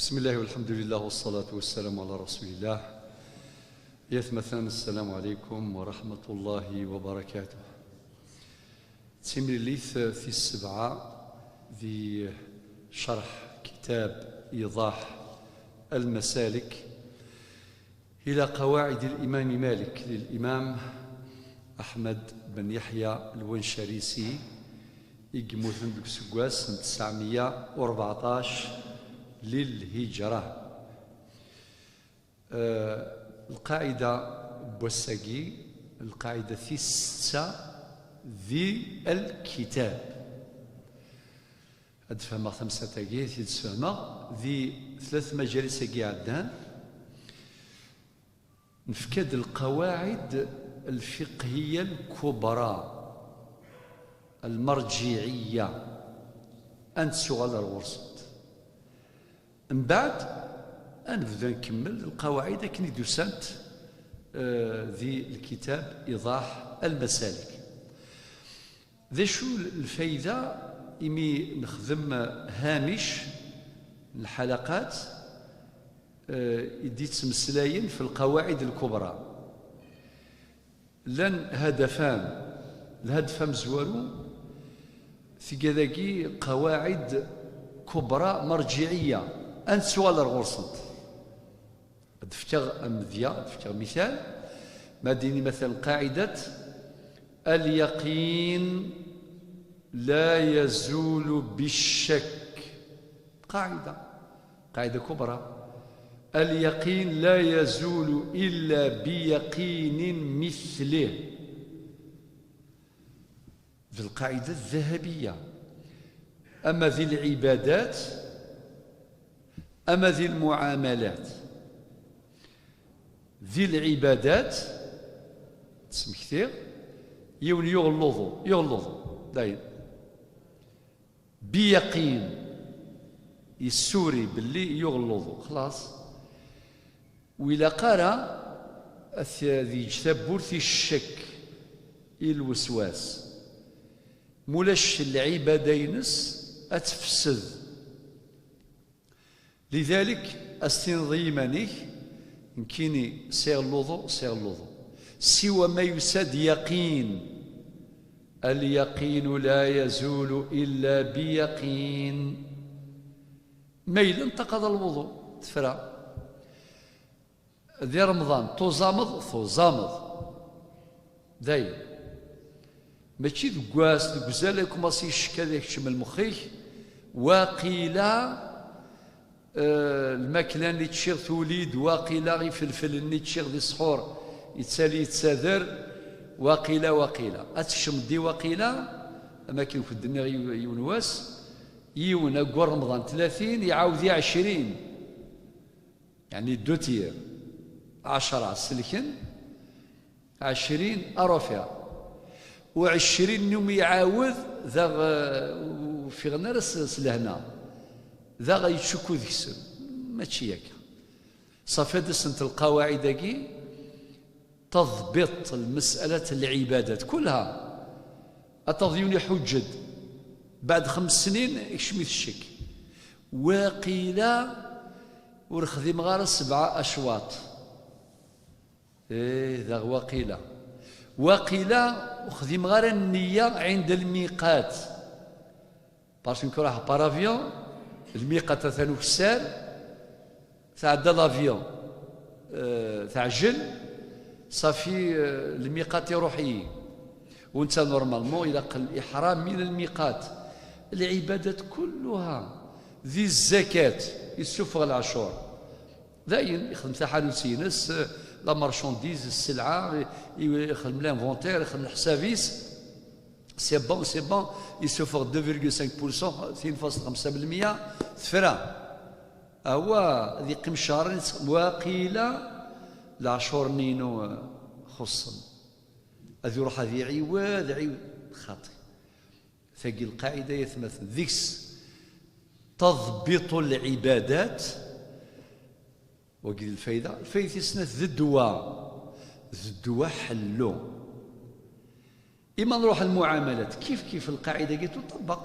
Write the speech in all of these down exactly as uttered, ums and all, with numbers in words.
بسم الله والحمد لله والصلاة والسلام على رسول الله. يا ثمثان، السلام عليكم ورحمة الله وبركاته. تمليليت في السبعة ذي شرح كتاب إيضاح المسالك إلى قواعد الإمام مالك للإمام أحمد بن يحيى الونشريسي، يقموثن دقسقواس تسعمية وربعطاش للهجرة. آه، القاعدة بوساقي، القاعدة في الستة ذي الكتاب. هاد فهمغ خمسة تاقي، ثيد سفهمغ ذي ثلاث مجالس كي عدان. نفكاد القواعد الفقهية الكبرى المرجعية أن تسوغ على الغرصة. من بعد أنبدا نكمل القواعد كني دوسانت، آه، ذي الكتاب إيضاح المسالك. ذي شو الفايدة إمي نخدم هامش الحلقات، آه، يدي تمسلاين في القواعد الكبرى؟ لن هدفان، الهدف مزوارو في كذاكي قواعد كبرى مرجعية أن سوال الغرصنت. دفتر أمذية، دفتر مثال، ما ديني مثلا قاعدة اليقين لا يزول بالشك. قاعدة، قاعدة كبرى. اليقين لا يزول إلا بيقين مثله. ذي القاعدة الذهبية. أما ذي العبادات، أما ذي المعاملات، ذي العبادات، تسمكتير، يون يغلظوا، يغلظوا، داين. بيقين، يسوري باللي يغلظ، خلاص. وإلا قرا أث-، ذي جتبورت الشك، الوسواس، مولاش العبادة ينس أتفسد. لذلك أستنظي مانيك نكيني سير اللوضو، سير اللوضو. سوى ما يساد يقين. اليقين لا يزول إلا بيقين. ما يلي انتقض الوضوء، تفرى. ذي رمضان، توزامض، توزامض. دايم. ماشي دقواس، دقزال يكماصي الشكا ذي يكشم المخيك. واقيلا، آه، الماكلة اللي تشيغ توليد، واقيلا غي فلفل اللي تشيغ ذي السحور، يتسالي يتساذر، واقيلا، واقيلا. أتشم دي واقيلا، أما كي نكون دنيا يو-، يونواس، يون أقوى رمضان ثلاثين، يعاود عشرين. يعني دو تير. عشرة سلكن، عشرين أروفيا. وعشرين يوم يعاود ذا غ-، وفي غنى رس-، سلهنا. ذا غيتشكو ذكسن. ماشي هكا. صافي هاد السنة القواعد هاكي تضبط المسألة العبادات كلها. أتضيون يحجد بعد خمس سنين يكشمي في الشك. واقيلا ورخدي مغارة سبعة أشواط. إيه، ذا واقيلا. واقيلا وخدي مغارة النية عند الميقات. باسكو كي راح بار افيون، الميقات ثانو كسار، تعدى لافيون، آه، تعجل، صافي، آه، الميقات يروح إيه. وانت نورمالمون إلا قل الإحرام من الميقات. العبادات كلها، ذي الزكاة، يسفغ العشور. داين يخدم تاع حانوت ينس، لا مارشونديز، السلعة، يخدم لانفونتير، يخدم الحسابيس. سي بون، سي بون، يسفغ deux virgule cinq pour cent، اثنين فاصلة خمسة بالمية، تفرا. هو ذي قيم شهرين، واقيلا العشور نينو خصن. هذا يروح هذا يعيواد، يعيواد خاطي. ثقي القاعدة يثمث ذيكس تضبط العبادات. وقيل الفايدة، الفايدة سنة ذ الدواء، ذ الدواء حلو. إما نروح المعاملات، كيف كيف القاعدة كي تطبق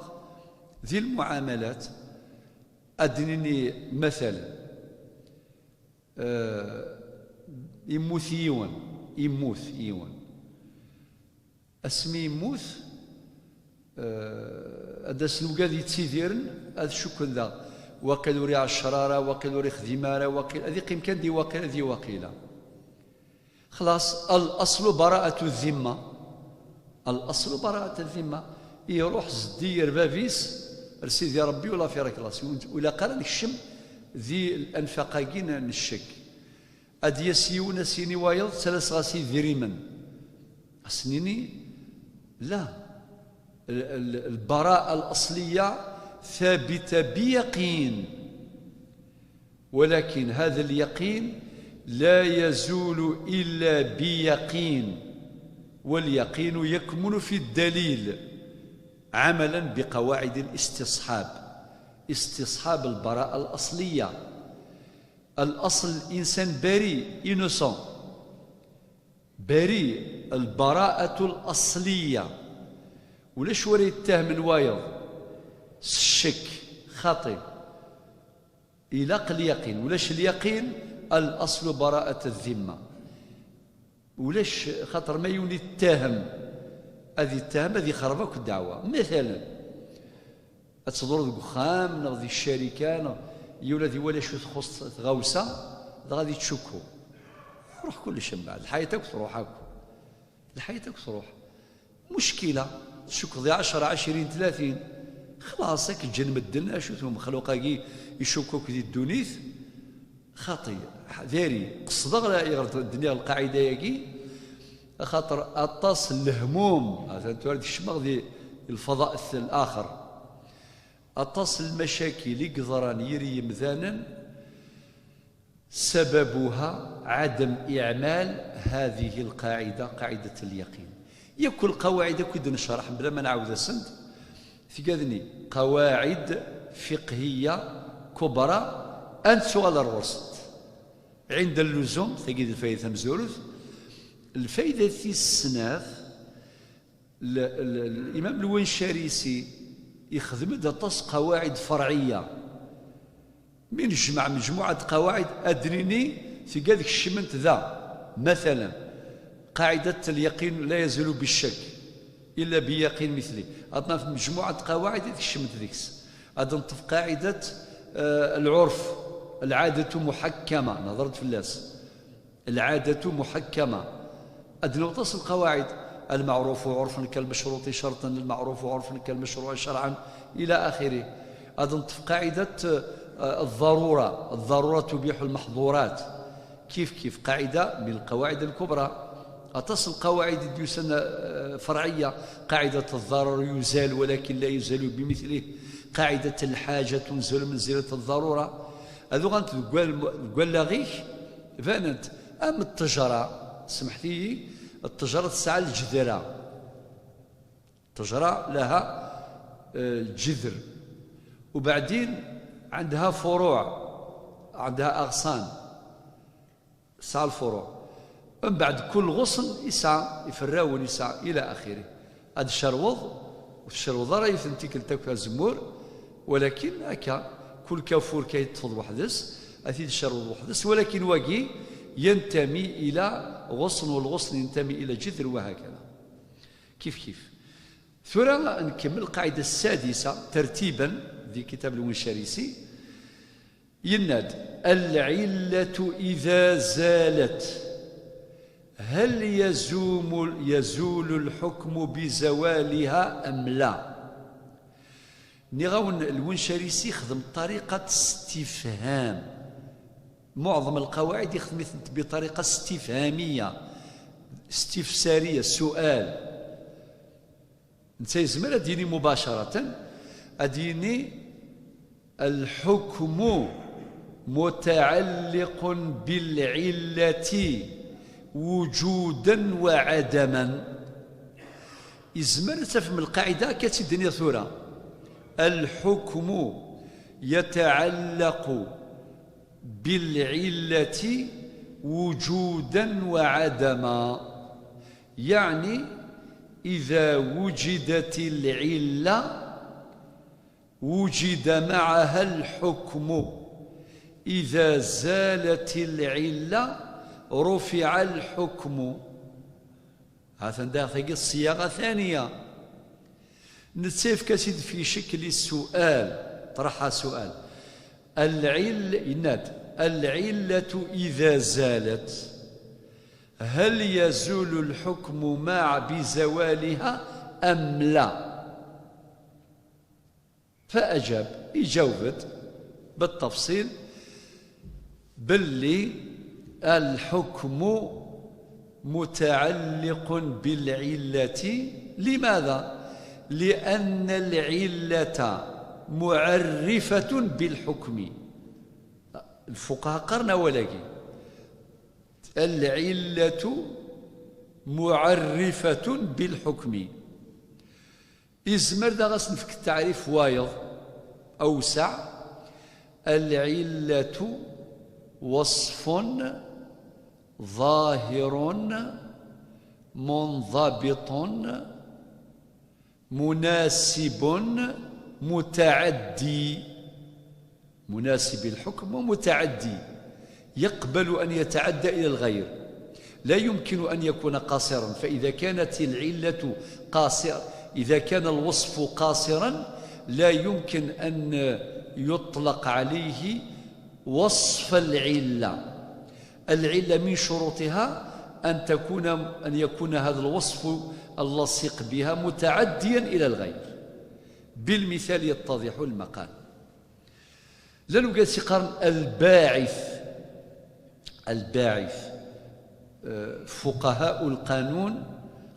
ذي المعاملات، Ad d-nini, مثلا, eh, immut yiwen, immut yiwen. Asmi yemmut, eh, ad d-asen wigad yettidiren, ad cukken daɣ, waqil ur iɛeccer ara, waqil ur ixdim ara, waqil ad iqqim kan di waqil, di waqila. Xlaṣ, الأصل براءة الذمة. الأصل براءة الذمة. Iruḥ zeddi ger bab-is ar Sidi Ṛebbi, ula fi rak laṣ. Ur ilaq ara nekcem di lanfaq-agi n, n ccek. Ad d-yas yiwen, ad s-yini wayeḍ, ttalaseɣ-as idrimen. Ad s-nini, la. ال-, ال-, البراءة الأصلية ثابتة بيقين. ولكن هذا اليقين لا يزول إلا بيقين، واليقين يكمن في الدليل عملا بقواعد الاستصحاب، استصحاب البراءة الأصلية. الأصل الإنسان بريء، innocent، بريء، البراءة الأصلية. Ulac wara yettahmen wayeḍ s ccek, xaṭi. Ilaq lyaqin. Ulac lyaqin, الأصل براءة الذمة. Ulac, xaṭer ma yiwen yettahem, ad yettahem, ad yexreb akk ddeɛwa. Matalan, ad tedruḍ deg uxxam neɣ di ccarika, neɣ yiwen ad iwali acu txuṣṣ tɣawsa, dɣa ad yettcukku. Ruḥ kullec mbeɛd, lḥayat akk truḥ akk. Lḥayat akk truḥ. Muckila, tcukkeḍ di ɛecra, ɛecrin, tlatin. Xlaṣ, ad k-ǧǧen medden, acu-t umexluq-agi icukku akk di ddunit? Xaṭi, ḥdari, qesdeɣ la iɣer d-nniɣ lqaɛida-agi, axaṭer aṭas n lehmum, atan tura d-kecmeɣ di lfḍaء l-axer, aṭas n lmacakil i yeḍran yir yemdanen, سببها عدم إعمال هذه القاعدة، قاعدة اليقين. Yakk lqawaɛid akk i d-necreḥ, bla ma nɛawed-asent, tga-d-nni qawaɛid fiqhiya kubra, ad nettuɣal ar ɣur-sent. عند اللزوم, tagi d lfayda tamezwarut. Lfayda tis snat, l-, l-, l-, Imam Lwencarisi ixdem-d aṭas qawaɛid ferɛiyya. Mi nejmeɛ mejmuɛa n tqawaɛid, ad d-nini tga-d kecment da. Matalan, qaɛidat lyaqin la yazulu biccak illa biyaqin mitli. Ad naf mejmuɛa n tqawaɛid i tkecment deg-s. Ad neṭṭef qaɛidat, eh, lɛurf, lɛadatu muḥakkama, nehḍer-d fell-as. العادة محكمة. Ad d-naweḍ aṭas n lqawaɛid. المعروف عرفا كالمشروط شرطا، المعروف عرفا كالمشروع شرعا، إلى آخره. Ad neṭṭef qaɛidat, eh, الضرورة، الضرورة تبيح المحظورات. Kif kif, qaɛida min lqawaɛid lkubra. Aṭas n lqawaɛid i d-yusan, eh, ferɛiyya. قاعدة الضرر يزال ولكن لا يزال بمثله. قاعدة الحاجة تنزل منزلة الضرورة. Ad uɣalent deg wal-, deg wallaɣ-ik, banent am ttejra, semḥet-iyi, ttejra tesɛa lǧedra. الطجرة لها, eh, lǧedr. وبعدين عندها فروع، عندها أغصان. Tesɛa lfuruɛ. Mbeɛd kul ɣusn yesɛa iferrawen, yesɛa ila axiri. Ad tcerweḍ, ur tcerweḍ ara yiwet n tikkelt akk azemmur, walakin akka, kul kafur kan teṭṭfeḍ weḥd-s, ad t-id-tcerweḍ weḥd-s, walakin wagi yentami ila ɣusn, u lɣusn yentami ila ǧedr, wa hakada. Kif kif. Tura nkemmel lqaɛida ssadisa tertiban di kitab Lwencarisi. Yenna-d: العلة إذا زالت هل يزوم، يزول الحكم بزوالها أم لا؟ Nniɣ-awen, Lwencarisi yexdem ṭariqa n stifham. Muɛḍem lqawaɛid yexdem-itent biṭariqa stifhamiya, stifsariya, sual. Netta yezmer ad d-yini mubacaratan, ad d-yini: الحكم متعلق بالعلة وجودا وعدما. Yezmer ad tafem lqaɛida akka tt-id-nniɣ tura: الحكم يتعلق بالعلة وجودا وعدما. يعني إذا وجدت العلة وجد معها الحكم. إذا زالت العلة رفع الحكم. هذا داخل الصياغة الثانية. نتسيف كسيد في شكل السؤال، طرحها سؤال. العل-، يناد: "العلة إذا زالت، هل يزول الحكم مع بزوالها أم لا؟" فأجاب، يجاوبت بالتفصيل باللي الحكم متعلق بالعلة. لماذا؟ لأن العلة معرفة بالحكم. الفقهاء قرنا ولكن العلة معرفة بالحكم. يزمر داغ أس نفك التعريف وايض أوسع: العلة وصف ظاهر منضبط مناسب متعدي. مناسب الحكم ومتعدي، يقبل أن يتعدى إلى الغير. لا يمكن أن يكون قاصرا، فإذا كانت العلة قاصر، إذا كان الوصف قاصرا لا يمكن أن يطلق عليه وصف العلة. العلة من شروطها أن تكون، أن يكون هذا الوصف اللصيق بها متعديا إلى الغير. بالمثال يتضح المقال. لنقاسي قرن الباعث. الباعث، آه، فقهاء القانون،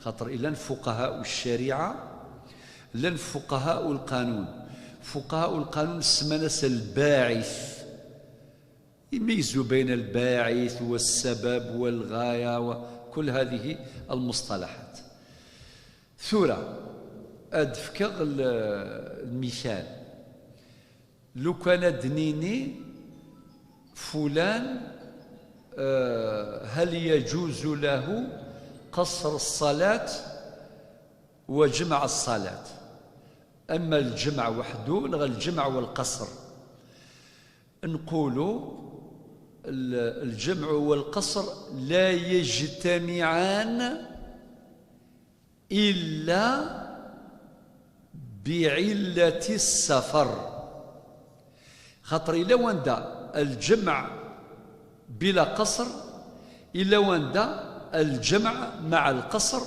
خاطر إلا فقهاء الشريعة، لن فقهاء القانون. فقهاء القانون سمنس الباعث، يميزوا بين الباعث والسبب والغاية وكل هذه المصطلحات. ثورة، أدفكغ ال-، المثال. لو كان دنيني فلان، آه، هل يجوز له قصر الصلاة وجمع الصلاة؟ أما الجمع وحده، نغ الجمع والقصر. نقول ال-، الجمع والقصر لا يجتمعان إلا بعلة السفر. خاطر إلا وندا الجمع بلا قصر، إلا وندا الجمع مع القصر،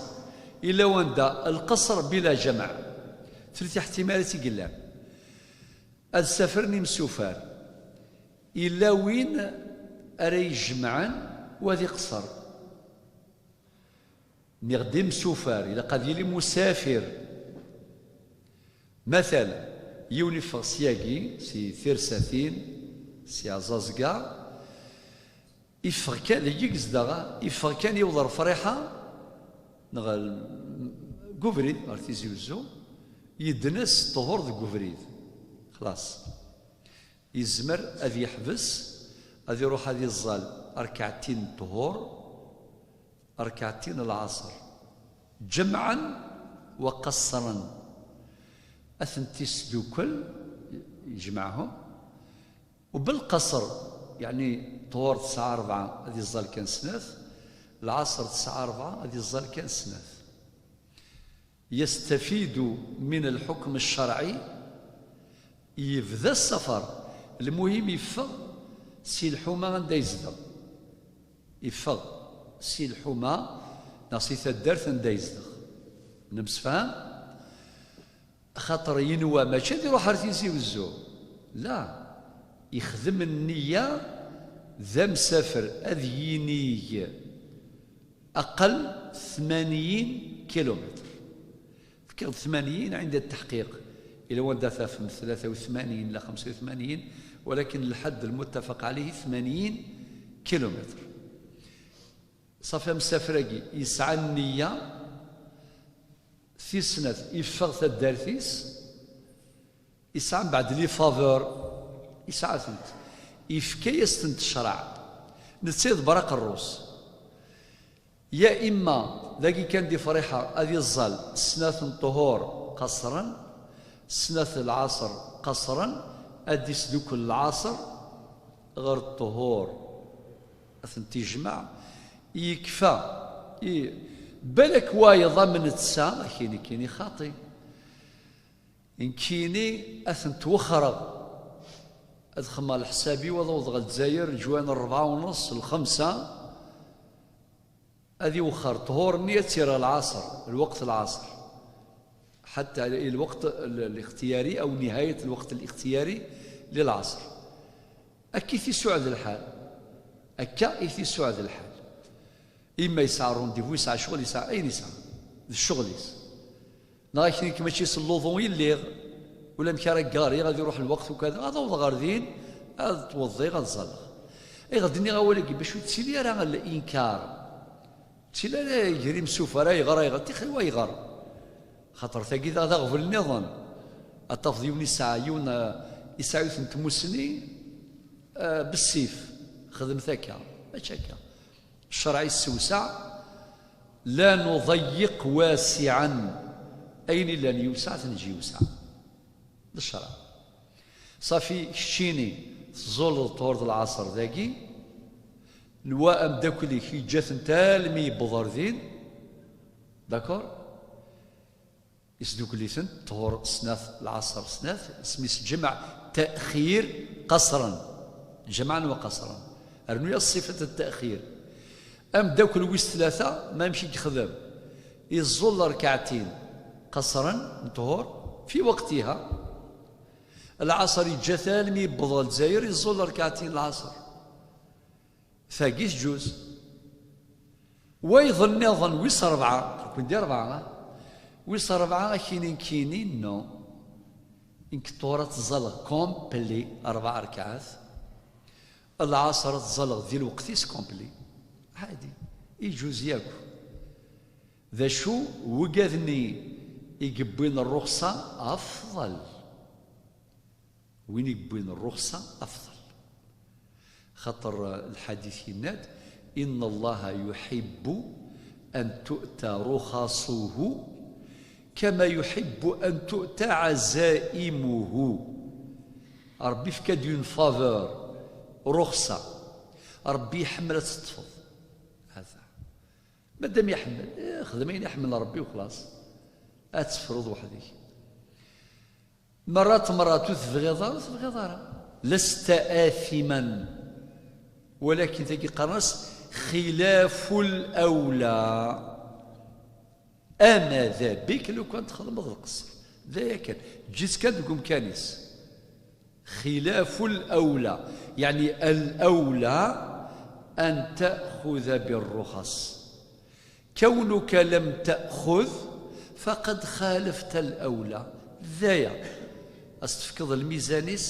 إلا وندا القصر بلا جمع. ثلاثة احتمالات يقلان. أد سافرني مسوفار، إلا وين أري جمعا وذي قصر. نغدي مسوفر، إلا قد يلي مسافر. مثلا، يوني فغسياقي، سي ثيرساتين، سي عزازقا، يفغ كان، ديك زداغا، يفغ كان يوضر فريحة، نغ ال-، قبريد، غير تيزي وزو، يدنس طهور ذ قبريد. خلاص. يزمر أذ يحبس، أذ يروح أذ يزال ركعتين الطهور، ركعتين العصر، جمعا وقصرا. أثنتي سدوكل، يجمعهم، وبالقصر، يعني طهور تسعة ربعة، أذ يزال كان سناث، العصر تسعة ربعة، أذ يزال كان سناث. يستفيد من الحكم الشرعي، يبدا السفر. المهم يفغ سي الحومة عند يزدغ. يفغ سي الحومة، ناصي تدرت عند يزدغ. نمسفهم؟ خاطر ينوى ماشي دي روح ارتيزي وزو. لا، يخدم النية ذا مسافر أذ ينيج. أقل ثمانين كيلومتر. فكرة ثمانين عند التحقيق، إلى وان داتا في ثلاثة وثمانين إلى خمسة وثمانين، ولكن الحد المتفق عليه ثمانين كيلومتر. صافي مسافرقي يسعى النية، في سنة يفغ تدارتيس، يسعى من بعد لي فافور، يسعى ثنت، يفكي يستنت الشرع، نتسيد براق الروس. يا إما ذاكي كان دي فريحة أذي الزال سنة طهور قصرا، Snat lɛaṣer qasren, ad d-isdukel lɛaṣer ɣer ṭṭhur, ad tent-ijmeɛ, yekfa. I balak wayeḍ am netta, akini kini xaṭi. Nekkini ad tent-wexreɣ. Ad xemmeɣ leḥsab-iw, ad awḍeɣ ɣer Lezzayer, leǧwayeh n rebɛa u nneṣ, lxemsa, ad iwexxer ṭṭhur-nni, ad tt-irr lɛaṣer, lweqt lɛaṣer. حتى الوقت ال-، الاختياري أو نهاية الوقت الاختياري للعصر. Akka i t-isuɛed lḥal. Akka i t-isuɛed lḥal. Imma yesɛa rendez-vous, yesɛa ccɣel, yesɛa ayen yesɛa. D ccɣel-is. Neɣ akni-k mačči s lluḍu i lliɣ, ulamek ara ggariɣ, ad iruḥ lweqt ukada, ad awḍeɣ ɣer din, ad ttweḍḍiɣ, ad ẓẓalleɣ. Ayɣer d-nniɣ awal-agi? Bac ur ttili ara linkar. Ttili ara gar imsufar, ayɣer, ayɣer, tixi wa ayɣer. Xaṭer tagi d aɣbel nniḍen. Ad tafeḍ yiwen yesɛa, yiwen, eh, yesɛa yiwet n tmussni, eh, bessif, xedmet akka, mačči akka. Ccṛeɛ yessewseɛ, la nuḍayyiq wasiɛan, ayen illan yewseɛ, ad t-neǧǧ yewseɛ. D ccṛeɛ. Ṣafi, keččini tẓulleḍ ṭhur d lɛaṣer dagi, n wa ameddakel-ik yeǧǧa-tent almi yewweḍ ɣer din, d'accord? Isdukkel-itent, ṭhur snat, lɛaṣer snat, isem-is ǧemɛ taxir qasren. Ǧemɛen wa qasren. Rnu-yas ṣifat taxir. Ameddakel wis tlata, ma amek i yexdem? Iẓẓul ṛekɛatin qasren n ṭhur fi waqtiha. Lɛaṣer yeǧǧa-t almi yewweḍ ɣer Lezzayer, iẓẓul ṛekɛatin lɛaṣer. Tagi tǧuz. Wayeḍ nniḍen wis ṛebɛa, nekkni di ṛebɛa, ah? Wis ṛebɛa akini nekkini, non. Nekk ṭhur ad tt-ẓẓalleɣ complet, ṛebɛa ṛekɛat. Lɛaṣer ad tt-ẓẓalleɣ di lweqt-is complet. Ɛadi, iǧuz yakk. D acu wigad-nni i yewwin ṛṛuxṣa afḍel? Win i yewwin ṛṛuxṣa afḍel. Xaṭer, eh, lḥadit yenna-d: إن الله يحب أن تؤتى رخصه كما يحب أن تؤتى عزائمه. Ṛebbi yefka-d une faveur, ṛuxṣa. Ṛebbi iḥemmel ad teṭṭfeḍ. Hada. Madam iḥemmel, eh, xdem ayen iḥemmel Ṛebbi u xlaṣ. Ad tefruḍ weḥd-k. Merrat, merrat ur tebɣiḍ ara, ur tebɣiḍ ara. لست آثما. Walakin tagi qqaren-as خلاف الأولى. Ama d abik, lukan txedmeḍ lqesr. D aya kan. Ǧǧiɣ-tt kan deg umkan-is. خلاف الأولى، يعني الأولى أن تأخذ بالرخص. كونك لم تأخذ فقد خالفت الأولى. D aya. Ad s-tefkeḍ lmizan-is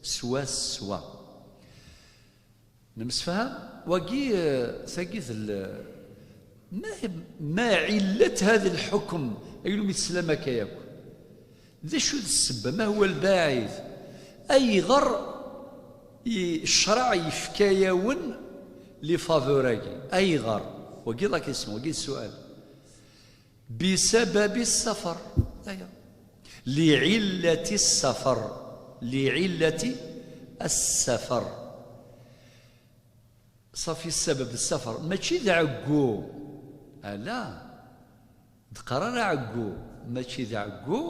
swaswa. Nemsefham? Wagi, eh, tagi d l-, ma, ma علة هذا الحكم, ayen umi teslam akka yakk. D acu d ssebba? Ma هو الباعث؟ Ayɣer i ccṛeɛ yefka-yawen les faveurs-agi? Ayɣer? Wagi la question, wagi d ssual. بسبب السفر. Aya. لعلة السفر. لعلة السفر. Ṣafi, ssabab d ssafar, mačči d ɛeggu. Ala. D-qqar ara ɛeggu. Mačči d ɛeggu,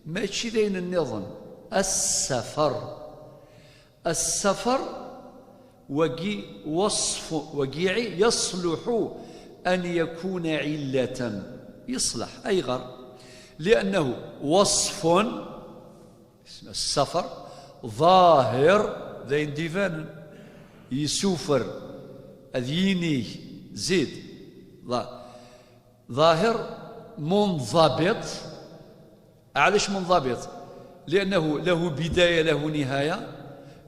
mačči d ayen nniḍen. السفر. السفر, wagi وصف, wagi يصلح أن يكون علة. يصلح. Ayɣer? لأنه وصف, السفر, ظاهر, d ayen d-ibanen. Yessufer, ad yinig, zid. ظا-, ظاهر, منضبط. علاش منضبط؟ لأنه له بداية، له نهاية،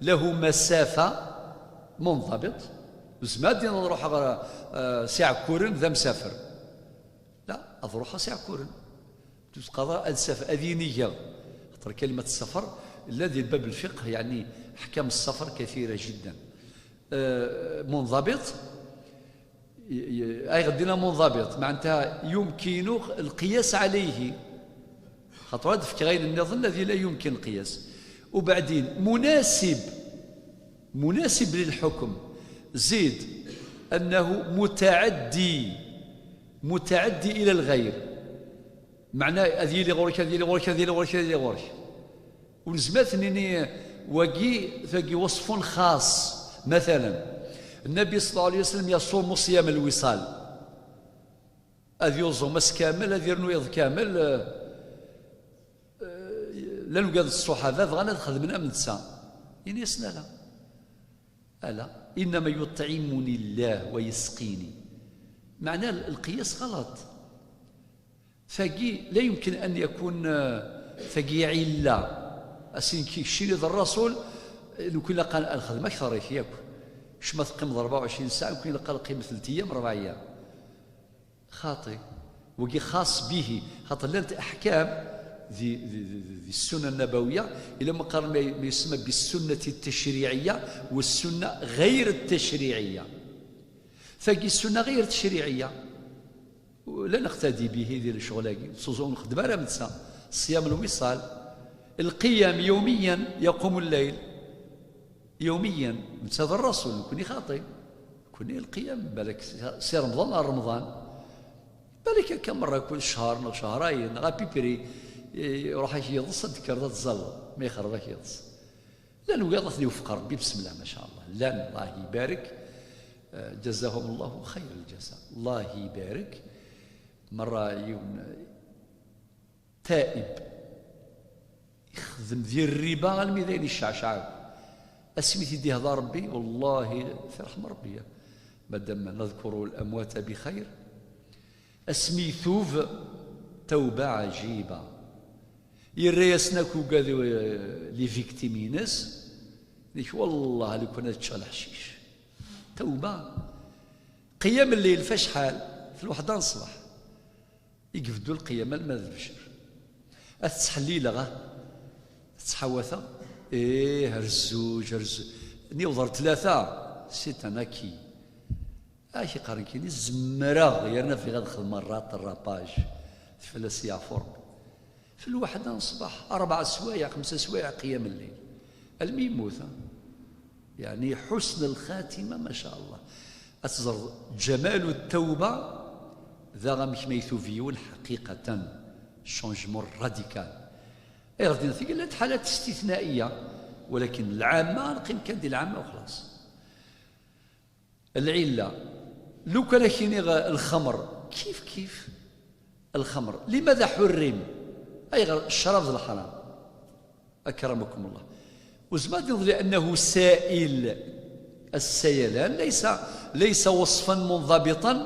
له مسافة. منضبط. Ur tezmireḍ ad d-tiniḍ ṛuḥeɣ ɣer, eh, Si Ɛekkuren, d amsafer. La, ad ṛuḥeɣ Si Ɛekkuren. Ur teqqareḍ ara ad saf-, ad inigeɣ. Xaṭer كلمة السفر, la, di bab الفقه, يعني أحكام السفر كثيرة جدا. Eh, منضبط, y-, y-, ayɣer d-nniɣ منضبط, معناتها يمكنك القياس عليه. Ad fkeɣ ayen nniḍen الذي لا يمكن القياس. وبعدين مناسب، مناسب للحكم. زيد أنه متعدي، متعدي إلى الغير. معناه ad yili ɣur-k, ad yili ɣur-k, ad yili ɣur-k, ad yili ɣur-k. ونزمات نيني واقي ثاقي وصف خاص. مثلا النبي صلى الله عليه وسلم يصوم صيام الوصال. Ad yuẓum ass kamel, ad yernu iḍ kamel, eh, eh, llan ugad ṣṣuḥaba bɣan ad xedmen am netta. Ini-asen ala. Ala. إنما يطعمني الله ويسقيني. Meɛna l-, lqiyas ɣalat. Tagi la yumkin an yakun, eh, tagi ɛilla. Asin kicini d Rrasul, eh, nekk ilaq ad nxedm akteṛ-ik yakk. Kecma teqqimeḍ rebɛa u ɛecrin saɛa, nekk ilaq ad qqimeɣ telt ayyam, rebɛa ayyam. Xaṭi. Wagi xas bihi. Xaṭer llant aḥkam di, di, di, di, di ssunna nnabawiya, ila ma qqaren ma, ma yusemma bi ssunnati tacṛiɛiyya wa ssunna ɣayr tacṛiɛiyya. Tagi ssunna ɣayr tacṛiɛiyya. La neqtadi bihi di lecɣal-agi. Suẓu ur nxeddem ara am netta. Ṣṣyam lwiṣal. Lqiyam yawmiyan, yaqumu llayl. Yawmiyan, netta d Rrasul, nekkni xaṭi. Nekkni lqiyam, balak si, si Remḍan ar Remḍan. Balak akka merra kul ccher neɣ cehrayen, neɣ apipri, eh, iruḥ-ak yiḍes, ad d-tekkreḍ ad tẓalleḍ, ma yexreb-ak yiḍes. Llan wiyaḍ ad ten-iwefeq Rebbi, bismillah, ma sha Allah. Llan, Allah ibarek, eh, ǧazahum Allahu xayr lǧaza. Allah ibarek, merra yiwen, Taib. Ixdem di rriba almi d ayen icceɛceɛ akk. Asmi t-id-ihḍa Rebbi, wallahi, tirḥem Rebbi. Madam nadkuru l-amwata bi xayr. Asmi itub, tawba ɛjiba. Yerra-yasen akk ugad, eh, les victimes-ines. Nek, wallah, lukan ad ččeɣ leḥcic. Tawba. Qiyam lleyl, f acḥal? F lweḥda n ṣṣbeḥ. I yebdu lqiyam alma d lbecr. Ad t-ttḥellileɣ, ah, ad t-ttḥawateɣ. Ih, ar zzuǧ, ar zzuǧ. Niweḍ ar tlata, c'est un acquis. Ak iqqaren kini, zemreɣ, yerna bɣiɣ ad xedmeɣ rat, rapaj. Tfala-s yeɛfu Rebbi. F lweḥda n ṣṣbeḥ, rebɛa swayeɛ, xemsa swayeɛ qiyam lleyl. Almi yemmut, ah. Yeɛni ḥusn lxatima, ma sha Allah. Ad teẓreḍ ǧamalu ttawba, daɣ amek ma itub yiwen ḥaqiqatan, changement radical. Ayɣer din tigi llant ḥalat istitnaiya, walakin lɛamma neqqim kan di lɛamma u xlas. Lɛilla, lukan ak-iniɣ lxemr, kif kif. Lxemr. Limada ḥurrim? Ayɣer ccrab d leḥram? Akramakum Allah. Uzma ad iḍli annahu sa'il. Assayalan laysa, laysa wasfan munḍabiṭan,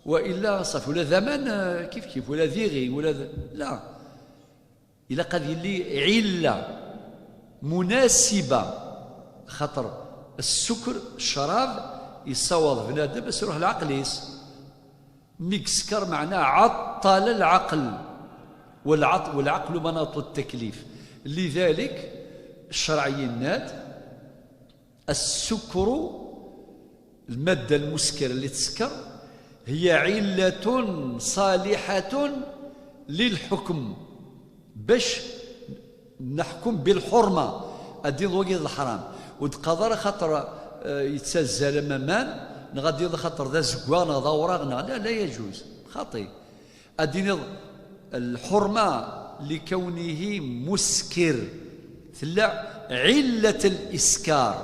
wa illa ṣafi, ula d aman, eh, kif kif, ula d iɣi, ula d, la. Ilaq ad yili ɛilla munasiba, xaṭer ssukr, ccrab, yessawaḍ bnadem ad s-iruḥ leɛqel-is. Mi yesker, meɛna ɛeṭṭal lɛaqel. والعط-، والعقل مناط التكليف. لذلك الشرع yenna-d السكر، المادة المسكرة اللي تسكر، هي علة صالحة للحكم، باش نحكم بالحرمة. Ad d-tiniḍ wagi d leḥram. Ur d-qqaḍ ara xaṭer, eh, yettazzal am aman, neɣ ad d-tiniḍ xaṭer d azeggaɣ, neɣ d awraɣ, neɣ la, la يجوز. Xaṭi. Ad d-tiniḍ lḥurma likawnihi muskir. Tella ɛillat liskar.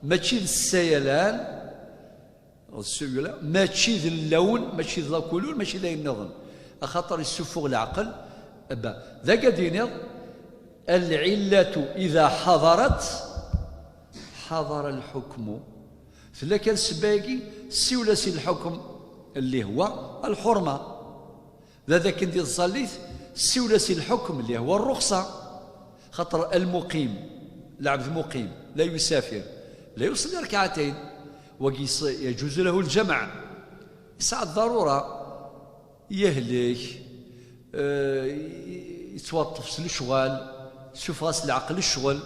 Mačči d ssayalan, mačči d llawn, mačči d lakulur, mačči d ayen nniḍen. Axaṭer yessuffuɣ leɛqel. Ba, d akka d-tiniḍ, العلة إذا حضرت حضر الحكم. Tella kan ssebba-agi, siwel-as i lḥukm اللي هو الحرمة. D akken di tẓallit, siwel-as i lḥukm اللي هو الرخصة. Xaṭer المقيم, العبد مقيم, لا يسافر, لا يصلي ركعتين. Wagi يس-، يجوز له الجمع. Yesɛa ḍḍarura. Yehlek, eh, yettwaṭṭef s lecɣal, suffeɣ-as leɛqel lecɣel,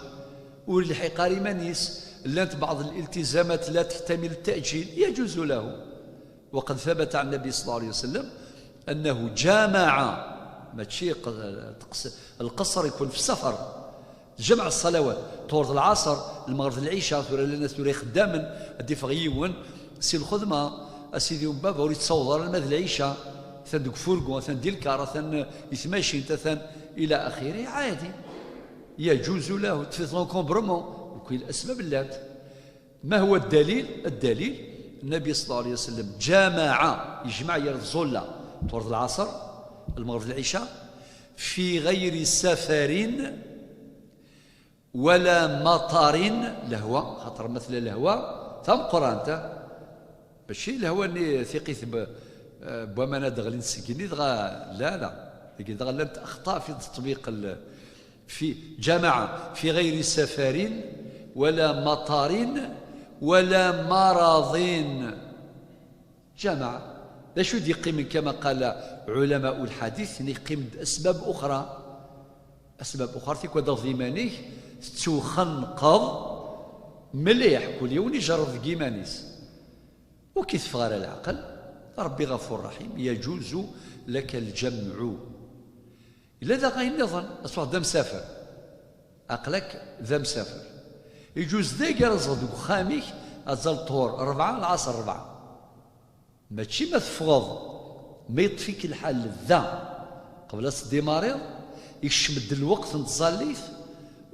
ur yelḥiq ara iman-is, llant بعض الالتزامات لا تحتمل التأجيل، يجوز له. وقد ثبت عن النبي صلى الله عليه وسلم أنه جامع Mačči q-, teqs-, lqeṣr ikun fi ssafar. Tjemɛ ṣṣalawat, ṭhur d lɛaṣer, lmeɣreb d lɛica, tura llan tura ixeddamen, ad d-iffeɣ yiwen si lxedma, a sidi n baba ur yettaweḍ ara alma d lɛica, atan deg ufurgu, atan di lkar, atan i tmacint, atan ila axiri, ɛadi. Yaǧuzu lahu, tfid l'encombrement, mkul asbab llant. Ma huwa ddalil? Ddalil, Nnabi ṣella Llahu ɛalayhi wa sallam jamaɛ, yejmeɛ gar tẓulla, ṭhur d lɛaṣer, lmeɣreb d lɛica, fi ɣayri safarin wala maṭarin, lehwa, xaṭer ma tella lehwa tameqqrant, ah, mačči lehwa-nni tiqit b-, eh, n waman ad d-ɣlint seg igenni, dɣa, la, la, dagi dɣa llant axṭa fi teṭbiq l-, fi jamaɛ, fi ɣayri safarin wala maṭarin wala maraḍin. Jamaɛ. D acu i d-yeqqimen, kama qala ulama'u lḥadit, yeqqim-d asbab uxra. Asbab uxra, tikwadaḍ d iman-ik, tettwxenqeḍ mliḥ, kul yiwen ijerreb deg iman-is. Ur k-iteffeɣ ara leɛqel, Ṛebbi ɣafur raḥim, yaǧuzu laka lǧamɛu. Yella daɣ ayen nniḍen, ad truḥ d amsafer. Aql-ak d amsafer. Iǧuz dagi ara tzedɣeḍ deg uxxam-ik, ad tzaleḍ ṭhur rebɛa, lɛaṣer rebɛa. Mačči ma teffɣeḍ, ma yeṭṭef-ik lḥal da, qbel ad tdimariḍ, ikcem-d lweqt n tẓallit,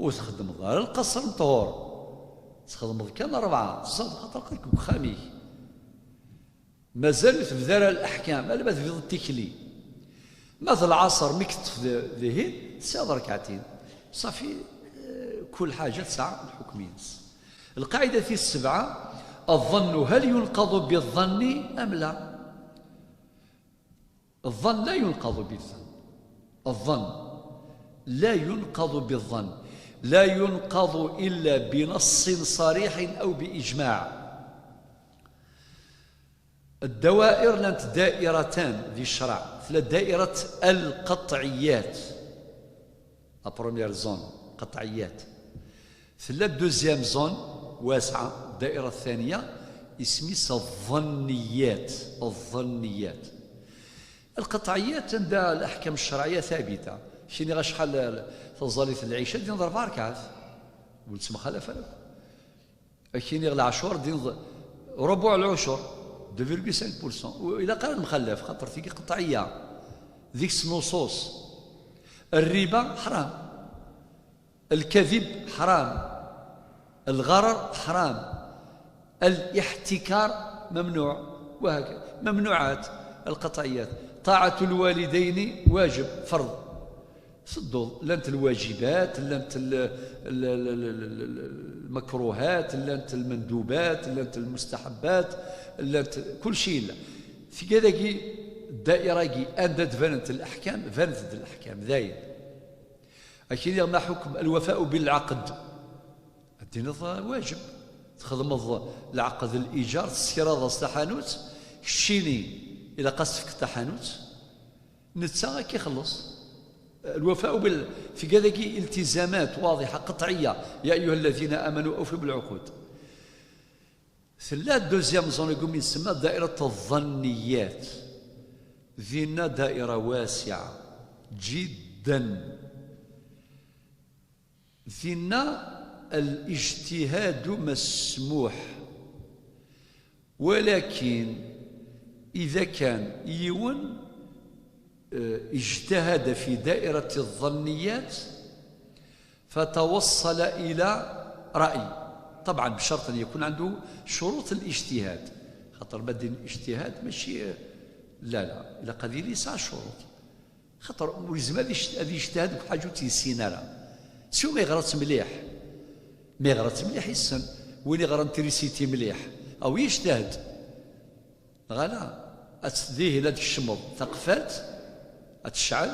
ur txeddmeḍ ara lqaṣer n ṭhur. Txedmeḍ kan rebɛa, tẓalleḍ xaṭer aql-ak deg uxxam-ik. Mazal ur tebda ara leḥkam, alamma tebdiḍ tikli. Ma d lɛaṣer, mi k-teṭṭef di-, dihin, tesɛiḍ rekɛatin. Ṣafi, eh, kul ḥaǧa tesɛa lḥukm-ines. Lqaɛida tis sebɛa, الظن هل ينقض بالظن أم لا؟ الظن لا ينقض بالظن. الظن لا ينقض بالظن. لا ينقض إلا بنص صريح أو بإجماع. الدوائر llant dairatan di ccreɛ. Tella dairat al-qeṭɛiyat. La première zone, qeṭɛiyat. Tella deuxième zone, واسعة, الدائرة الثانية, isem-is الظنيات, الظنيات. القطعيات anda الأحكام الشرعية ثابتة. Kini acḥal taẓallit n lɛica, din d rebɛa rkaɛat. Ur nettemxalaf ara. Kini lɛecur, din d rubuɛ lɛucur, deux virgule cinq pour cent. Ur ilaq ara nemxalaf, xaṭer tigi qeṭɛiyya. Deg-s nuṣuṣ. الربا حرام. الكذب حرام. الغرر حرام. الاحتكار ممنوع. وهكذا ممنوعات القطعيات. طاعة الوالدين واجب، فرض. Tedduḍ, llant الواجبات, llant ال-, ال-, ال-, ال-, ال-, ال-, المكروهات, llant المندوبات, llant المستحبات, llant كل شيء. Tga dagi, الدائرة-agi, anda d-banent الأحكام, banent-d الأحكام, dayen. Akken i ɣ-, ma ḥukm الوفاء بالعقد. Ad d-tiniḍ, ah, واجب. Txedmeḍ lɛeqd n lijar, tessekraḍ-as taḥanut, keččini ilaq ad s-tefkeḍ taḥanut, netta ad k-ixelleṣ. الوفاء بال-, tga dagi التزامات واضحة قطعية. يا أيها الذين آمنوا أوفوا بالعقود. Tella deuxième zone i wumi nsemma دائرة الظنيات. Dinna دائرة واسعة جدا. Dinna الاجتهاد مسموح، ولكن إذا كان yiwen, eh, اجتهد في دائرة الظنيات فتوصل إلى رأي، طبعا بشرط أن يكون عنده شروط الاجتهاد، خاطر ما دين الاجتهاد ماشي، لا، لا، إلا قد يسعى الشروط. Xaṭer ur yezmir ad yect-, ad yejtihad deg ḥaǧa ur tt-yessin ara. Siwa ma yeɣra-tt mliḥ. Ma yeɣra-tt mliḥ, yessen. Win yeɣran trisiti mliḥ, awi yejtihad. Neɣ ala? Ad tt-, dihin ad tkecmeḍ taqeffalt, ad tecɛel.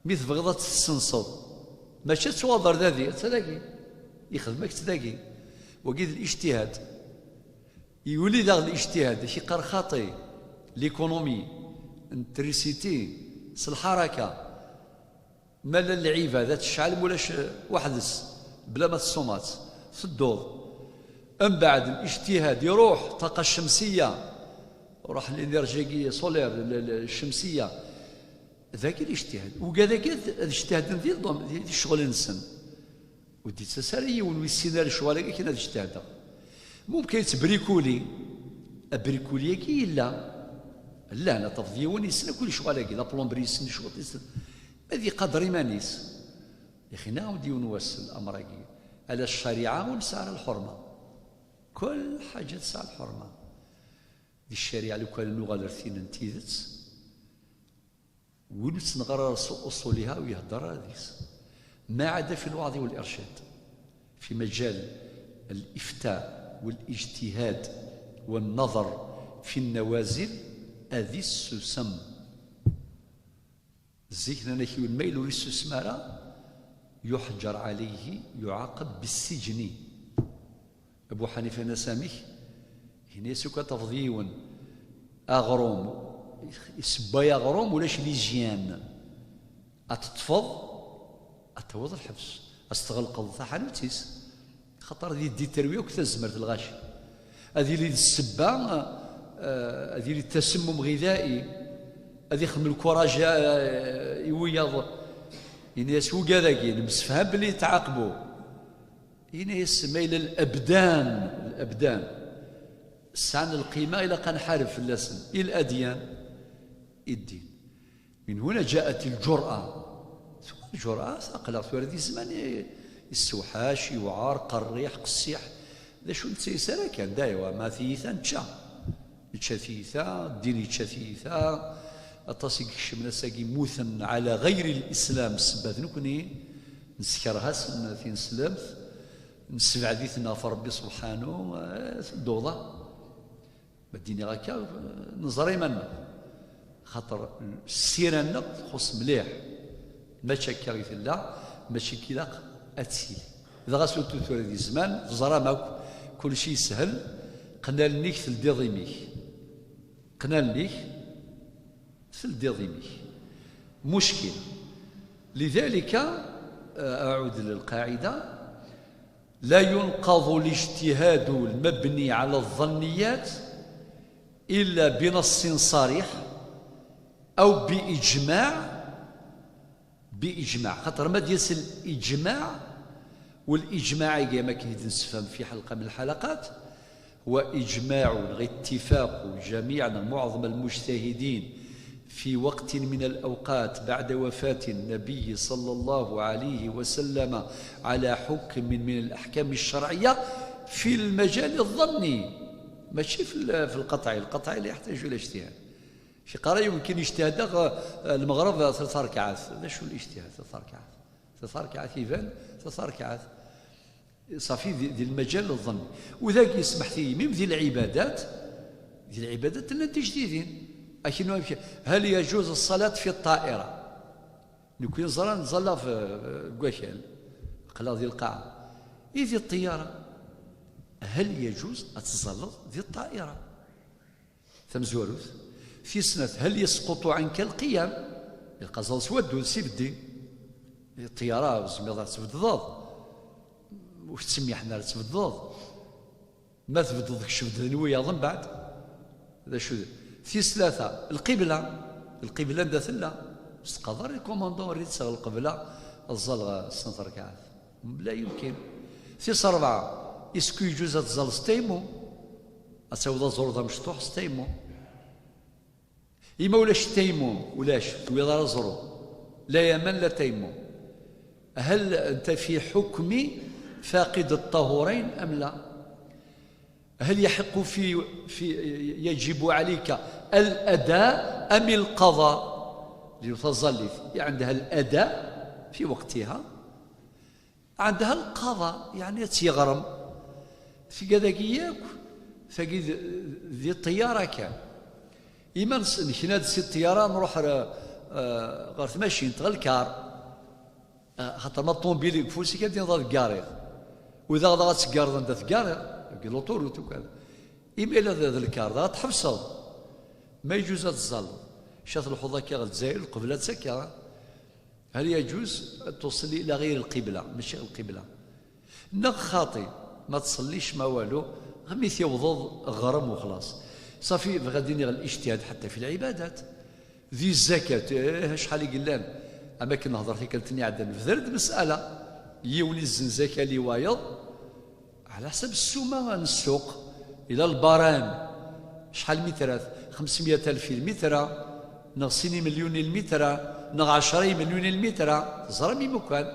Mi tebɣiḍ ad tt-tessenseḍ, mačči ad tuɣaleḍ ar dagi, atta dagi. Ixdem-ak-tt dagi. Wagi d lijtihad. Yuli daɣ lijtihad, ak-iqqar xaṭi, l'économie, n trisiti, s lḥaraka, ma llan lɛibad, ad tecɛel mulac, eh, weḥd-s, bla ma tessumaḍ-tt, tedduḍ. Mbeɛd, lijtihad iruḥ, ṭaqa ccemsiyya, ruḥ l'énergie-agi solaire, l-, l-, ccemsiyya, Dagi lijtihad. Ugad-agi ad, ad ijtihaden di, di, di ccɣel-nsen. Ur d-ittas ara yiwen ur yessin ara lecɣal-agi akken ad ijtihadeɣ. Mumkin yettbrikuli. Abrikuli-agi yella. Llan, ad tafeḍ yiwen yessen akk lecɣal-agi, la plomberie yessen cwiṭ, yessen. Ma ad iqader iman-is. Ixna-awen-d yiwen wass l'amr-agi. Ala ccariɛa ur nesɛi ara lḥurma. Kul ḥaǧa tesɛa lḥurma. Di ccariɛa, lukan nuɣal ar tin n tidet, win ur ttneɣ ara s uṣuliha ur ihedder ara deg-s. Ma ɛada fi lweɛḍ wal-ircad, fi majal al-ifta wal-ijtihad wal-naḍer fi nnawazil, ad issusem. Zik nnan-ak yiwen ma yella ur issusem ara, yuḥǧer ɛalayhi, yuɛaqeb bissijni. Abu Ḥanifa yenna-as amek? Yenna-as akk ad tafeḍ yiwen aɣrum, isewway aɣrum, ulac lizyane. Ad teṭṭfeḍ, ad tawiḍ lḥebs, ad s-tɣelqeḍ taḥanut-is. Xaṭer ad yeddi terwi akk tazmert lɣaci. Ad yili d ssebba, eh, ad yili d tasemmum ɣidai, ad ixdem lkuraj, eh, i wiyaḍ. Ini-as ugad-agi, nemsefham belli yettɛaqbu. Ini-as ma yella labdan, labdan sɛan lqima, ilaq ad nḥareb fell-asen. I ladyan, i ddin. Min huna jaat lǧur'a. Tura lǧur'a, aql-aɣ tura di zzman i-, issewḥac, yewɛer, qerriḥ, qessiḥ. D acu nettayes ara kan, daywa, ma tiyita nečča. Nečča tiyita, ddin yečča tiyita. Aṭas i ikecmen ass-agi mmuten ɛla ɣayri lislam, ssebba d nekni. Neskerh-asen tineslemt, nessebɛed-iten ɣef Rebbi subḥanu, eh, dduḍa. Ma d-iniɣ akka, neẓra iman-nneɣ. Xaṭer ssira-nneɣ txuṣṣ mliḥ. Mačči akka i tella, mačči akka ilaq ad tili. Dɣa surtout tura di zzman, teẓram akk, kulci yeshel, qqen allen-ik teldiḍ imi-k. Qqen allen-ik, teldiḍ imi-k. Muckil. لذلك, أعود للقاعدة, لا ينقض الاجتهاد المبني على الظنيات إلا بنص صريح أو بإجماع، بإجماع. خاطر ما ديال الإجماع، والإجماع يا ما كي نسفهم في حلقة من الحلقات، هو إجماع، اتفاق جميع، معظم المجتهدين في وقت من الأوقات بعد وفاة النبي صلى الله عليه وسلم على حكم من الأحكام الشرعية في المجال الظني، ماشي في ال-، في القطعي. القطعي لا يحتاج إلى اجتهاد. شي قرا يمكن يجتهد غ-، المغرب ثلاث ركعات. هذا شو الاجتهاد؟ ثلاث ركعات. ثلاث ركعات يبان، ثلاث ركعات. صافي، ذي، ذي المجال الظني. وذاك يسمح فيه ميم ذي العبادات، ذي العبادات لنا تجديدين. أكنه يمشي، هل يجوز الصلاة في الطائرة؟ نكون زران زلا في، في كواشال. قلا ذي القاعة. إيه ذي الطيارة؟ هل يجوز أتزلط ذي الطائرة؟ Tamezwarut. Tis snat, هل يسقط عنك القيام؟ Ilaq ad ẓẓleḍ s waddud, s ibeddi. Ṭṭyara, ur tezmireḍ ad tbeddeḍ. Ur tettsemmiḥen ara ad tbeddeḍ. Ma tbeddeḍ, kcem-d d wiyaḍ mbeɛd. D acu d-, tis tlata, lqibla. Lqibla anda tella. Ur s-teqqadeḍ ara lkumandun, rrid-tt ɣer lqibla, ad ẓẓaleɣ snat rkaɛat. لا يمكن. Tis rebɛa, est-ce que يجوز ad tẓẓaleḍ s tayammum? Ad tawiḍ aẓru d amecṭuḥ s tayammum. I ma ulac tayammum, ulac, tuwiḍ ara aẓru. لا يمام لا تيمم. هل أنت في حكم فاقد الطهورين أم لا؟ هل يحق في، في، يجب عليك الأداء أم القضاء؟ لأن تظل عندها الأداء في وقتها، عندها القضاء، يعني تيغرم. Tigad-agi yakk, tagi d, di ṭṭyara kan. Iman s-, nekna-d si ṭṭyara, nruḥ ar, eh, ɣer tmacint, ɣer lkar. Eh, xaṭer ma ṭṭumbil deg ufus-ik, ad d-tiniḍ ad teggareḍ. U daɣ, daɣ ad teggareḍ anda teggareḍ, deg l'autoroute u kan. Imi yella d, d lkar, daɣ ad tḥebseḍ. Ma yeǧuz ad teẓẓalleḍ. Ca telḥuḍ akka ɣer Lezzayer, lqebla d takka. هل يجوز أن تصلي إلى غير القبلة؟ ماشي القبلة. Neɣ xaṭi, ma tṣelliš ma walu, ɣmi tiwḍeḍ ɣrem وخلاص. صافي، بغا ديني الاجتهاد حتى في العبادات. Di zzakat, eh, acḥal i yellan? Am akken nehder tikkelt-nni iɛeddan, bder-d mesala. Yiwen izzenz akal i wayeḍ, ɛla ḥsab ssuma n ssuq, ila lbaram, acḥal mitrat, xemsmya alef i lmitra, neɣ sin imelyunen i lmitra, neɣ ɛecra imelyunen i lmitra, teẓram imukan,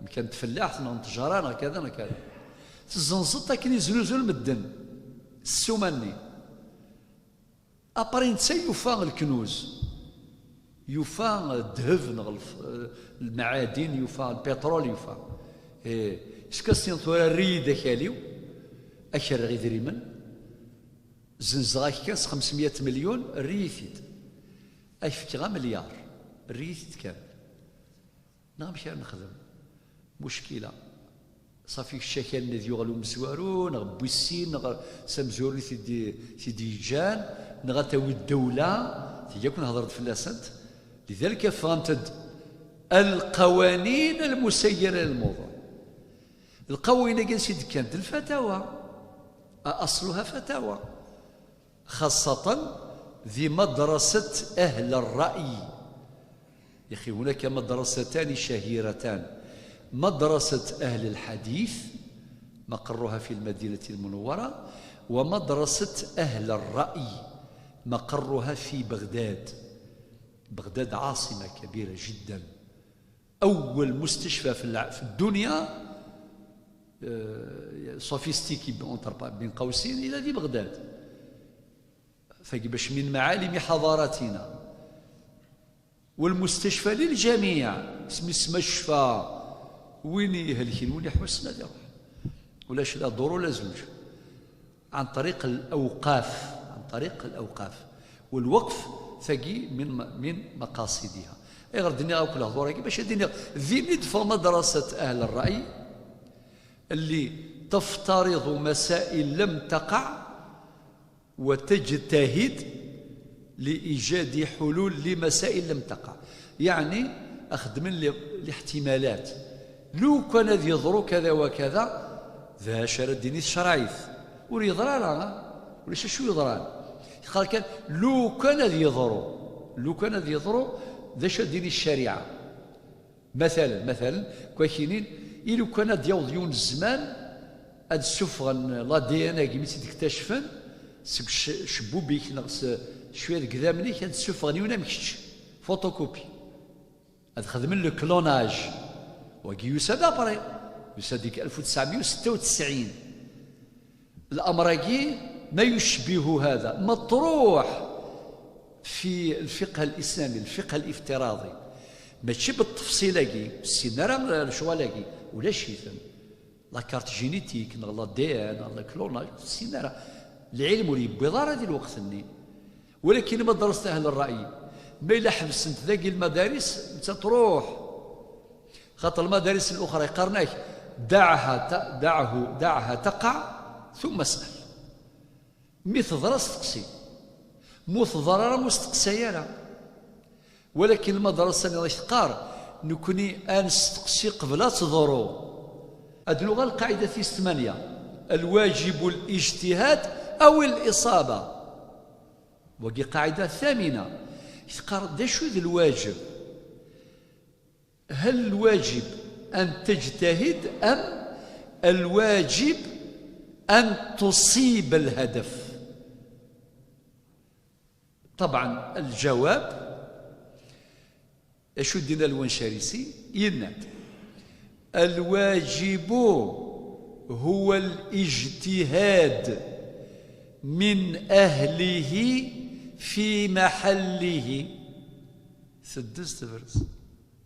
mkan n tfellaḥt, neɣ n ttjara, neɣ kada, neɣ kada. Tezzenzeḍ akken i zruzun medden, ssuma-nni. Après netta yufa lknuz, yufa ddheb neɣ lf-, lmaɛadin, yufa lpiṭrul, yufa. Eh, iskasin tura err-iyi-d akal-iw, ad k-rreɣ idrimen, zzenzeɣ-ak kan s xemsmya melyun, err-iyi-t-id. Ad k-fkeɣ amelyar, err-iyi-t-id kan. Neɣ amek ara nexdem? Muckila. Ṣafi kečč akal-nni ad yuɣal umezwaru, neɣ n wis sin, neɣ s amezwaru i t-id-, t-id-yeǧǧan, neɣ ad tawi ddewla, tigi akk nehder-d fell-asent. Lidalik ffɣent-d القوانين المسيرة للموضوع. Lqawanin-agi ansi d-kkant? D lfatawa. أصلها فتاوى. خاصة ذي مدرسة أهل الرأي. يا أخي، هناك مدرستان شهيرتان، مدرسة أهل الحديث مقرها في المدينة المنورة، ومدرسة أهل الرأي مقرها في بغداد. بغداد عاصمة كبيرة جدا، أول مستشفى في الع-، في الدنيا، آه، sophistiqué، entre بين قوسين، إلى ذي بغداد. فقبش من معالم حضارتنا. والمستشفى للجميع، اسم اسم الشفاء. وين يهلكين، وين يحوسنا دي روح. ولا شلا دور ولا زوج. عن طريق الأوقاف، عن طريق الأوقاف. والوقف ثقي من م-، من مقاصدها. غير الدنيا أو كل هضورة كي باش الدنيا ذي ندفع مدرسة أهل الرأي اللي تفترض مسائل لم تقع وتجتهد لإيجاد حلول لمسائل لم تقع. يعني أخدم ال-، الاحتمالات. لو كان يضرو كذا وكذا، ذا شر الدين الشرعي. وريضرا لا، ولا شو يضرا؟ قال كان لو كان يضرو، لو كان يضرو، ذا شر الدين الشريعة. Matalen, matalen, kwakinin, i lukan ad d-yaweḍ yiwen zzman, ad d-ssufɣen l'A D N-agi mi tt-id-ktacfen, seg ce-, cebbub-ik neɣ s cwiya deg idammen-ik, ad d-ssufɣen yiwen am kečč, photocopie. Ad xedmen le clonage. Wagi yusa-d après, yusa-d deg ألف وتسعمية وستة وتسعين. الأمر-agi ما يشبه هذا مطروح في الفقه الإسلامي، الفقه الافتراضي. ماشي بالتفصيل-agi، ur tessin ara lecɣal-agi، ulac-iten. La carte génétique، neɣ l'A D N، neɣ le clonage، ur tessin ara. العلم ur yewwiḍ ara di lweqt-nni. ولكن مدرسة أهل الرأي، ma yella ḥebsent dagi المدارس، nettat truḥ. خاطر المدارس الأخرى يقارنك، دعها ت-، دعه، دعها تقع ثم اسأل. Mi teḍra steqsi. Mu teḍra ara mu steqsay ara. Walakin lmadrasa-nni i teqqar, nekni ad nesteqsi qbel ad teḍru. Ad nuɣal lqaɛida tis tmanya. الواجب الاجتهاد أو الإصابة. Wagi qaɛida thamina. I teqqar, d acu d lwajeb? هل الواجب أن تجتهد أم الواجب أن تصيب الهدف؟ طبعا الجواب، acu d-yenna Lwancari-si? Yenna-d, الواجب هو الاجتهاد من أهله في محله. Teddez tebrez.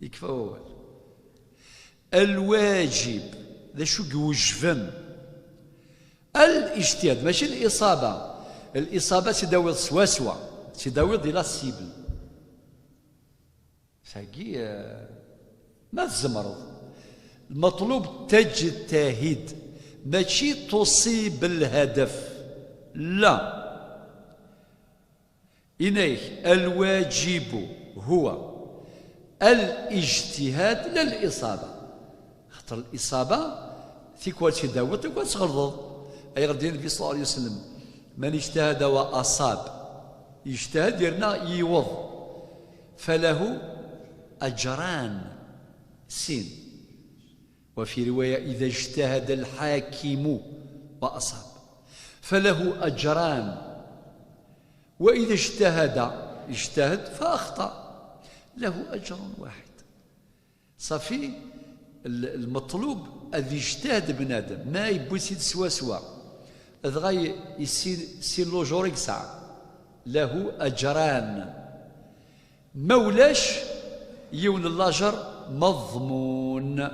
Yekfa wawal. الواجب, d acu i iwejben? الاجتهاد, mačči الإصابة. الإصابة ad tt-id-tawiḍ swaswa, ad tt-id-tawiḍ di la cible. Tagi, eh, ma tzemreḍ. المطلوب تجتهد, mačči تصيب الهدف. لا. Yenna-ak, الواجب هو الاجتهاد لا الإصابة. Xaṭer الإصابة, tikwal tt-id-tawiḍ, tikwal tɣelḍeḍ. Ayɣer d-yenna Nnbi صلى الله عليه وسلم, من اجتهد وأصاب. Yejtahad yerna yiweḍ. فله أجران, sin. وفي رواية: إذا اجتهد الحاكم وأصاب فله أجران, وإذا اجتهد, اجتهد فأخطأ, له أجر واحد. صافي, المطلوب أن يجتهد بنادم, ما يبوسيد سوا سوا. دغا يسين سين لوجور يسعى, له أجران. ما ولاش يون اللاجر مضمون,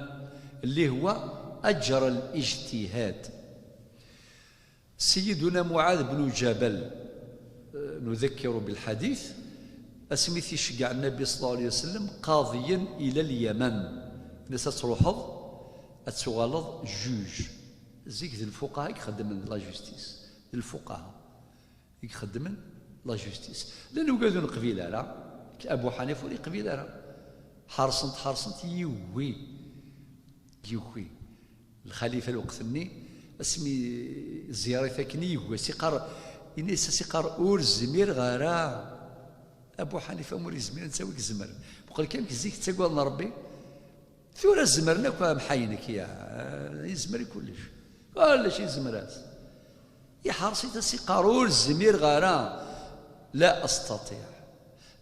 اللي هو أجر الاجتهاد. سيدنا معاذ بن جبل, آه، نذكر بالحديث, أسميت يشجع النبي صلى الله عليه وسلم قاضيا إلى اليمن. الناس تروحض, أتسوالض جوج. زيك ذي الفقهاء يخدم من لا جوستيس, ذي الفقهاء يخدم من لا جوستيس. لأنه قالوا نقبيل على أبو حنيفة ولا يقبيل على, حرصنت, حرصنت يوي, يوي. الخليفة الوقت-ني, اسمي زيارة كني يقوى سيقار, إني سيقار أور زمير غارا. أبو حنيفة مور يزمير, نساوي زمر. بقول كان كزيك تساقوال ربي, ثورة زمرنا كوا محاينك يا, يزمر كلش, كلش يزمر. يحرصي تسيقار أور زمير غارا. لا أستطيع,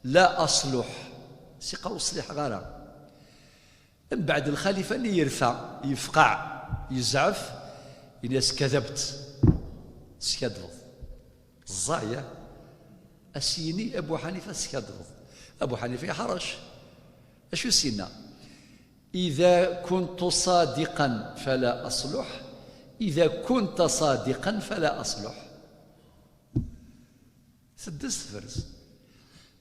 لا أصلح, سيقار أصلح غارا. من بعد الخليفة اللي يرفع, يفقع, يزعف, الناس كذبت, سكذبض, الزايا, أسيني أبو حنيفة سكذبض. أبو حنيفة يحرش, أشو سينا؟ إذا كنت صادقا فلا أصلح, إذا كنت صادقا فلا أصلح. سدس فرز.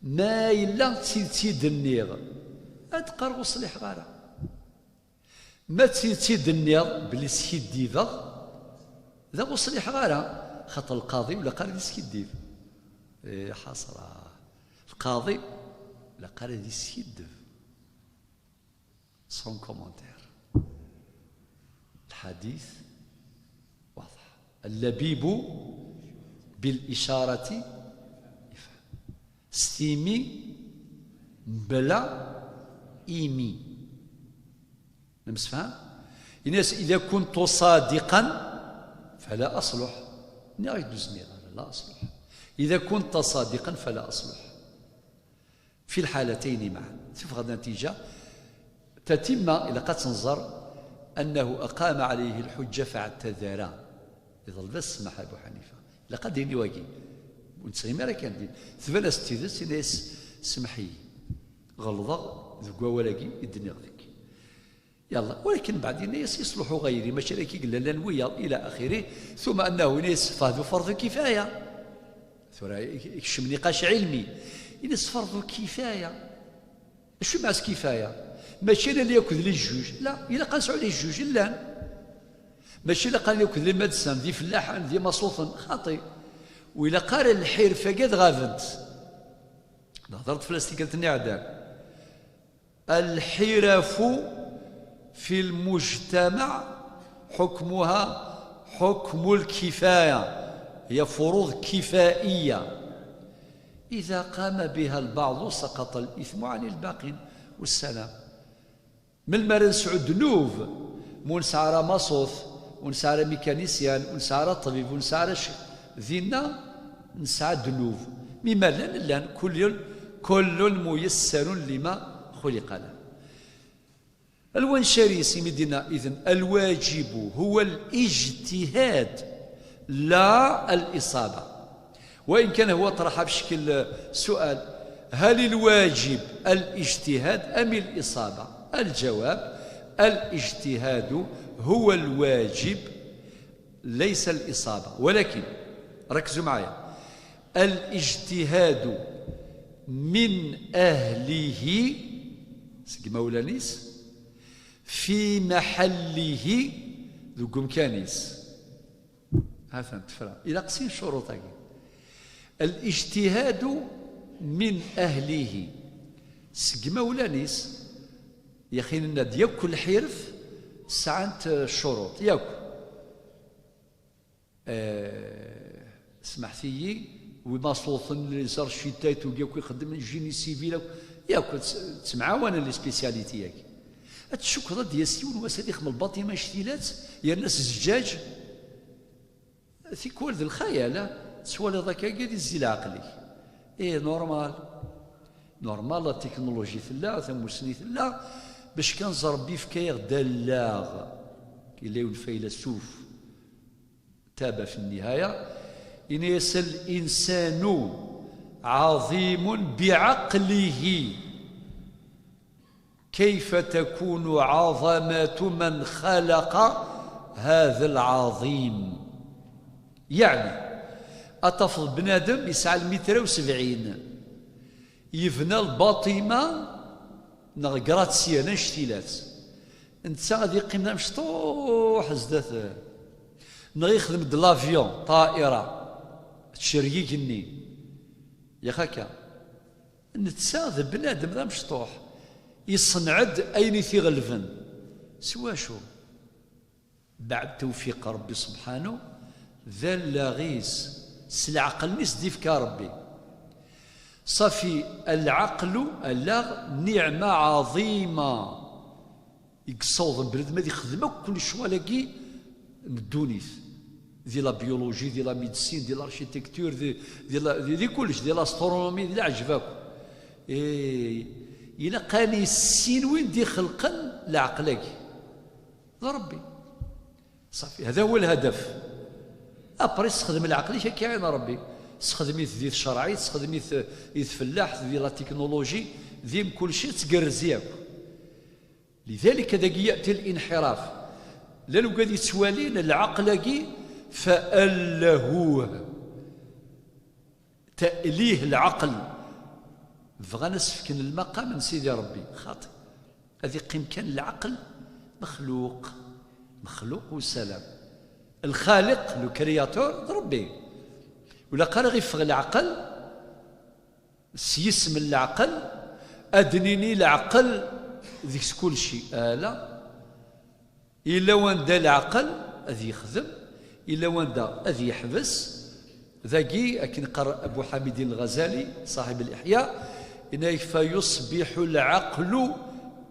ما إلا تسيد سيد النيغ, أتقر وصلح غارة. ما تسيد سيد النيغ بلي سكيديفغ, ذا وصلح غارة. خاطر القاضي ولا قال دي سكيديف. إيه حسرة. القاضي ولا قال دي سكيديف. Sans commentaire. الحديث واضح. اللبيب بالإشارة يفهم. ستيمي بلا إيمي. نمسفها؟ الناس: إذا كنت صادقا فلا أصلح. نعيد دوزمير, لا أصلح. إذا كنت صادقا فلا أصلح. في الحالتين معا. شوف غدا النتيجة تتم إلى قد تنظر أنه أقام عليه الحجة فاعتذر. يظل بس سمح أبو حنيفة. إلى قد ديني واقي. ونتسغي مالا كان دين. ثبان أستيدس إناس سمحي. غلظة ذو قوالاقي الدنيا غديك. يلا, ولكن بعد الناس يصلحوا غيري, ماشي راكي قلنا لا نويا إلى آخره. ثم أنه الناس فهذا فرض كفاية. ثورة يكشم نقاش علمي. الناس فرض كفاية. شو معنى كفاية؟ ماشي أنا اللي ياكل لي الجوج, لا, إلا قاسوا عليه الجوج, لان. ماشي إلا قال ياكل لي مادسان, ذي فلاحا, ذي مصوثا, خاطي. وإلا قال الحرفة قد غابنت. هضرت في الاستيكالت نعدان. الحرف في المجتمع حكمها حكم الكفاية, هي فروض كفائية. إذا قام بها البعض سقط الإثم عن الباقين والسلام. من المرة نسعود نوف, مو نسعى راه ماصوث, ونسعى راه ميكانيسيان, ونسعى راه طبيب, ونسعى راه ش-, دينا نسعى دنوف. مما لان, لان كل, كل ميسر لما خلق له. الوان شريس مدينة. إذن الواجب هو الاجتهاد لا الإصابة. وإن كان هو طرح بشكل سؤال: هل الواجب الاجتهاد أم الإصابة؟ الجواب: الاجتهاد هو الواجب ليس الإصابة. ولكن ركزوا معايا, الاجتهاد من أهله, سق مولانيس, في محله, ذو قمكانيس. هذا تفرق إلى قسين شروطك. الاجتهاد من أهله, سق مولانيس, يخين الند ياك الحرف سعنت الشروط, ياك. آه، سمحتي, وما صوتن لي زار شيتايت وياك يخدم الجيني سيفيل, Yakk tt- ttemɛawanen les spécialités-agi. Ad tcukkeḍ ad d-yas yiwen wass ad ixdem lbaṭima cctilat, yerna s zzǧaǧ. Tikwal d lxayal, ah, tettwaliḍ akkagi di zzi leɛqel-ik. Eh, normal. Normal, la technologie tella, tamussni tella, bac kan ẓer Rebbi yefka-yaɣ-d allaɣ. Yella yiwen n faylasuf, taba fi nnihaya, yenna-yas: الإنسان عظيم بعقله، كيف تكون عظمة من خلق هذا العظيم؟ يعني, ad tafeḍ bnadem yesɛa lmitra u sebɛin, yebna lbaṭima neɣ gratte-ciel, annect-ilat. Netta ad yeqqim d amecṭuḥ zdat, neɣ yexdem-d l'avion, ṭaira, tcerrig-nni. Yax akka. Netta d bnadem d amecṭuḥ, iṣenneɛ-d ayen i t-iɣelben. S wacu? Beɛd tewfiq Rebbi subḥanu, d allaɣ-is, s leɛqel-nni s d-ifka Rebbi. Ṣafi, lɛeqlu, allaɣ, niɛma ɛaḍima i yessawḍen bnadem ad ixdem akk lecɣal-agi n ddunit, di la biologie, di la médecine, di l'architecture, di, di, la, di, di kullec, di l'astronomie, di leɛǧeb akk. Eh, ilaq ad nissin win d-ixelqen leɛqel-agi. D Rebbi. Ṣafi, hada huwa lhadaf. Après, sexdem leɛqel-ik akka i Rebbi. Sexdem-it di tcerɛit, sexdem-it i tfellaḥt, di la technologie, di mkul cci, ad tgerrez yakk. Lidalik, dagi ya'ti linḥiraf. Llan wigad yettwalin leɛqel-agi, fa'allahuh. Ta'lih leɛqel. Bɣan ad s-fken lmaqam n Sidi Rebbi. Xaṭi. Ad iqqim kan leɛqel, mexluq. Mexluq, wassalam. Lxaliq, le créateur, d Rebbi. Ur ilaq ara ɣ-iffeɣ leɛqel, s yisem n leɛqel, ad d-nini leɛqel deg-s kulci. Ala. Yella wanda leɛqel ad yexdem, yella wanda ad yeḥbes. Dagi, akken yeqqar Abu Ḥamidin Lɣazali, ṣaḥib Liḥya, yenna-ak: فيصبح العقل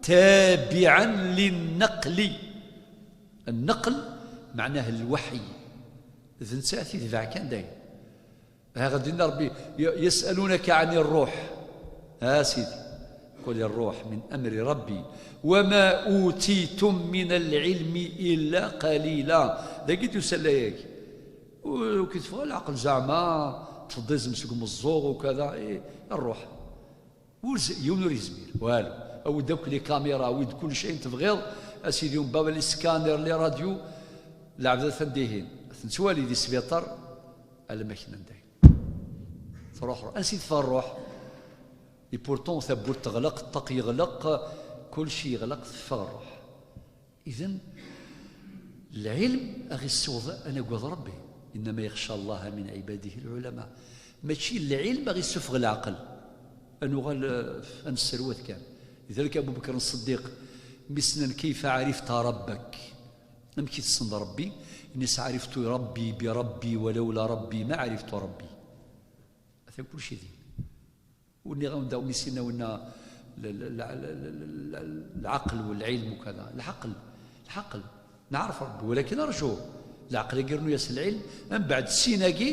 تابعا للنقل. Nneql, meɛnah lweḥy. D netta i t-itbeɛ kan dayen. Ha ɣ-d-yenna Rebbi: يسألونك عن الروح. A Sidi, قل الروح من أمر ربي وما أوتيتم من العلم إلا قليلا. Dagi d-yusa laya-agi. Ur k-iteffeɣ leɛqel zeɛma tfeḍ izem seg umeẓẓuɣ ukada, eh, ṛṛuḥ. Ur z-, yiwen ur yezmir, walu. Awi-d akk les caméras, awi-d kullec ayen tebɣiḍ, a Sidi, umbeɛd les scanners, les radios, lɛebd atan dihin. Ad ten-twali di sbiṭar, alamma knan dayen. Truḥ, ṛṛuḥ. Ansi teffeɣ ṛṛuḥ? Et pourtant, tawwurt teɣleq, ṭṭaq yeɣleq, kullec yeɣleq, teffeɣ ṛṛuḥ. Idan, lɛilm a ɣ-issiweḍ a nagad Rebbi. إنما يخشى الله من عباده العلماء. Mačči lɛilm a ɣ-issufeɣ leɛqel. A nuɣal, eh, a nesserwat kan. Lidalik Abu Bekr Ṣeddiq, mi s-nnan: كيف عرفت ربك؟ Amek i tessneḍ Rebbi? Ini-as: عرفت ربي بربي ولولا ربي ما عرفت ربي. Atan kulci din. Ur nniɣ-awen daɣ mi s-yenna winna l-, l-, l-, l-, l-, l-, lɛaqel u lɛilm u kada. Lɛaqel, lɛaqel. Neɛref Rebbi, walakin rju. Lɛaqel-agi rnu-yas lɛilm, mbeɛd sin-agi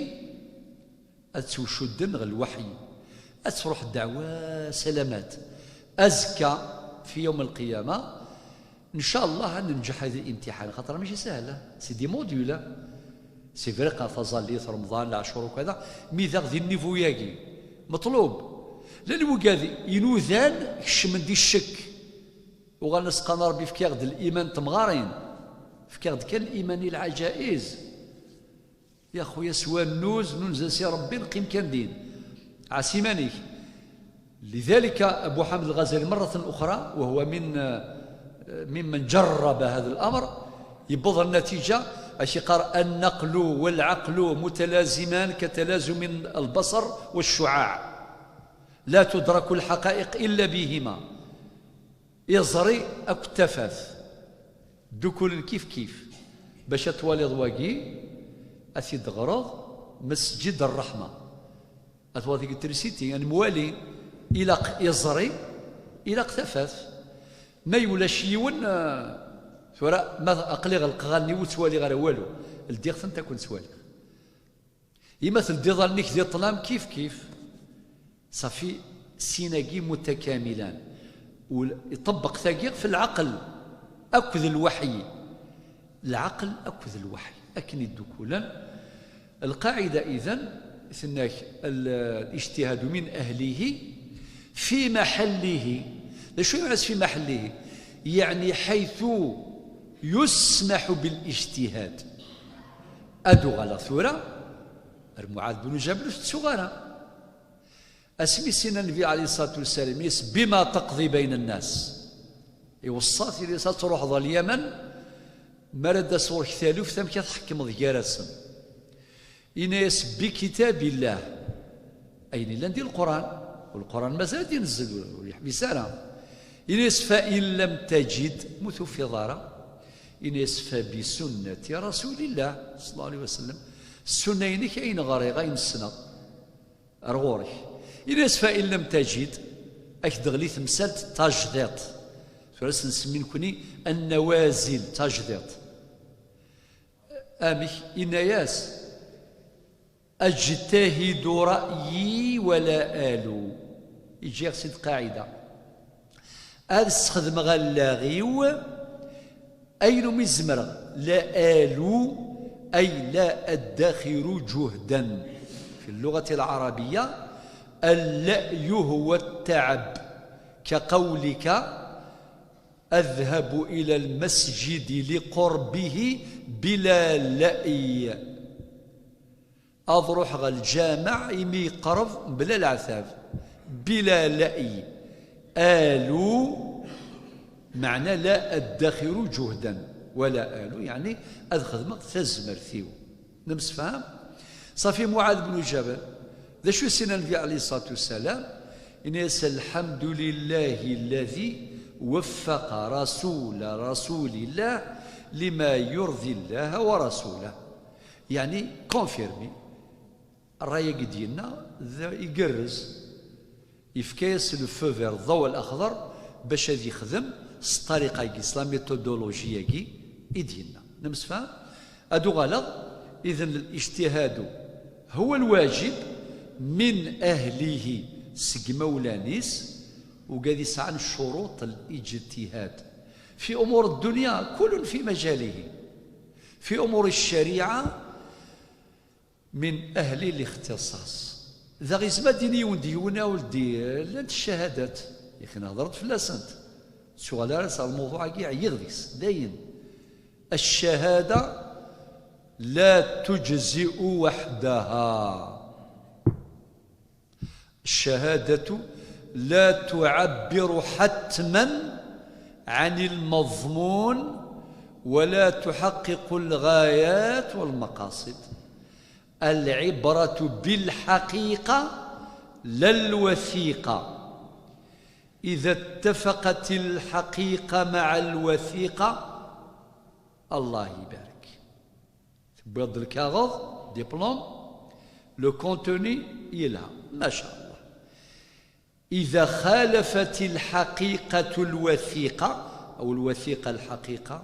ad ttwcudden ɣer lwaḥyi. Ad truḥ ddeɛwa salamat. Azekka, fi yawm lqiyama, ncallah ad nenǧeḥ di l'imtiḥan, xaṭer mačči sahel, ah. C'est des modules, ah. C'est vrai, qqar taẓallit, Remḍan, leɛcur u kada, mi daɣ di nnivu-yagi, meṭlub. Llan wigad inudan kecmen di ccek. Uɣalen as-qqaren: Rebbi, efk-aɣ-d liman n temɣarin. Efk-aɣ-d kan liman i lɛajaiz. Ya xuya, s wannuz, nunez-as i Rebbi, neqqim kan din. Ɛas iman-ik. لذلك أبو حامد الغزالي مرة أخرى، وهو من، ممن جرب هذا الأمر، يبوض النتيجة، أش يقار: النقل والعقل متلازمان كتلازم البصر والشعاع، لا تدرك الحقائق إلا بهما. Iẓri akked tafat ddukulen kif kif. Bac ad twaliḍ wagi, ad t-id-teɣreḍ, Mesǧid Ṛṛeḥma. Ad twaliḍ deg trisiti, ad nemwali, ilaq iẓri, Ilaq tafat. Ma yulac yiwen, eh, tura ma aql-i ɣelqeɣ allen-iw ur ttwaliɣ ara walu, ldiɣ-tent akk ttwaliɣ. Ima teldiḍ allen-ik di ṭṭlam kif kif. Safi, sin-agi mutakamilan. Ul-, iṭebbeq tagi fi lɛaqel akked lwaḥyi. Lɛaqel akked lwaḥyi akken i ddukulen. Lqaɛida idan, tenna-k, al-, الاجتهاد من أهله في محله. D acu yeɛni في محله؟ يعني حيث يسمح بالاجتهاد. Ad uɣaleɣ tura ar Muɛad bnu Jabel, ur t-ttuɣ ara. Asmi s-yenna Nnbi ɛalayhi ṣṣalatu wassalam, yes, بما تقضي بين الناس. Iweṣṣa-t, yenna-yas ad truḥeḍ ɣer Lyaman, mi ara d-tas ɣur-k taluft, amek ad tḥekmeḍ gar-asen? Yenna-yas بكتاب الله. Ayen illan di Lquran. U Lquran mazal ad inezzel, ur, ur yeḥbis ara. Yenna-yas فإن لم تجد, mu tufiḍ ara. Yenna-yas فبسنة رسول الله صلى الله عليه وسلم. Ssunna-inek ayen ɣriɣ, ayen ssneɣ. Ar ɣur-k. Ini-as فإن لم تجد, ad k-d-teɣli temsalt tajdiṭ. Tura s-nsemmi nekni النوازل, tajdiṭ. Amek? Inna-yas أجتهد رأيي ولا آلو. Iǧǧa-yaɣ-tt-id qaɛida. Ad sxedmeɣ allaɣ-iw ayen umi zemreɣ, la alu, ay la addaxiru juhdan. في اللغة العربية, اللأي هو التعب, كقولك: أذهب إلى المسجد لقربه بلا لأي. Ad ruḥeɣ ɣer lǧameɛ imi yeqreb mebla leɛtab. بلا لأي. Alu, meɛna la addaxiru juhdan, wala alu, yeɛni ad xedmeɣ tazmert-iw. Nemsefham? Ṣafi, Muɛad bnu Jabal, d acu i s-yenna Nnbi ɛalayhi ṣṣalatu wassalam? Yenna-yas: الحمد لله الذي وفق رسول رسول الله لما يرضي الله ورسوله. Yeɛni, confirmé. Ṛṛay-agi d-yenna, d, igerrez. Yefka-yas le feu vert, ḍḍaw al-axḍar, bac ad yexdem s ṭṭariqa-agi, s la méthodologie-agi i d-yenna. Nemsefham? Ad uɣaleɣ, إذن الاجتهاد هو الواجب من أهله, seg imawlan-is, ugad yesɛan ccuruṭ الاجتهاد. في أمور الدنيا كل في مجاله. في أمور الشريعة من أهل الاختصاص. Daɣ yezmer ad d-yini yiwen deg-wen, a weldi, llant ccahadat. Yak nehḍer-d fell-asent. Ur ttuɣal ara s lmawḍuɛ-agi, ɛyiɣ deg-s, dayen. الشهادة لا تجزئ وحدها. الشهادة لا تعبر حتما عن المضمون ولا تحقق الغايات والمقاصد. العبرة بالحقيقة لا الوثيقة. إذا اتفقت الحقيقة مع الوثيقة، الله يبارك. Tewwiḍ-d lkaɣeḍ, diplôme, le contenu yelha, maca Allah. إذا خالفت الحقيقة الوثيقة أو الوثيقة الحقيقة،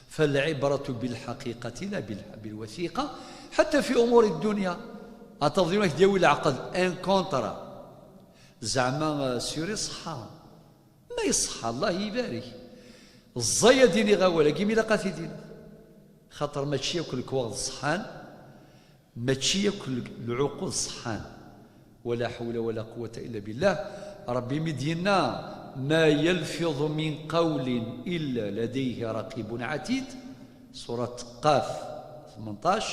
فالعبرة بالحقيقة لا بال-، بالوثيقة. حتى في أمور الدنيا, ad tafeḍ yiwen ad k-d-yawi leɛqed, un contrat. Zeɛma, euh, sûr iṣeḥḥa? Ma iṣeḥḥa, Allah ibarek. Ẓẓay ad iniɣ awal-agi mi ilaq ad t-id-iniɣ. Xaṭer mačči akk lekwaɣeḍ ṣeḥḥan, mačči akk le-, lɛuqud ṣeḥḥan. ولا حول ولا قوة إلا بالله. Ṛebbi mi d-yenna: ما يلفظ من قول إلا لديه رقيب عتيد. Surat Qaf, tmenṭac.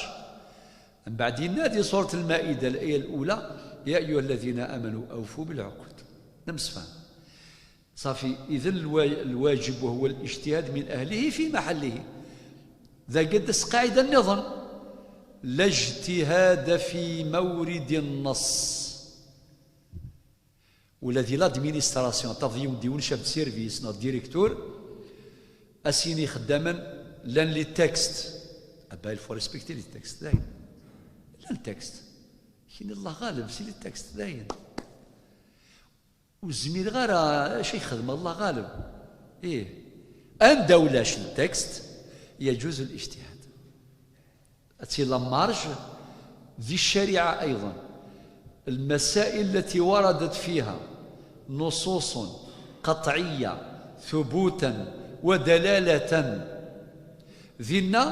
Mbeɛd yenna di surat Lmaida, الآية الأولى: يا أيها الذين آمنوا أوفوا بالعقود. Nemsefham. Ṣafi, إذن الوا-، الواجب هو الاجتهاد من أهله في محله. Dagi ad d-tas qaɛida nniḍen: لا اجتهاد في مورد النص. Ula di l'administration, ad tafeḍ yiwen, yiwen chef de service neɣ directeur, ad s-yini ixeddamen llan les textes. Ah ben, il faut respecter les textes, dayen. Llan textes. Kini Allah ɣaleb, c'est les textes, dayen. Ur zmireɣ ara, acu i xedmeɣ, Allah ɣaleb. Ih. Anda ulac ltekst, يجوز الاجتهاد. C'est la marge ذي الشريعة أيضا. المسائل التي وردت فيها نصوص قطعية ثبوتا ودلالة ذنا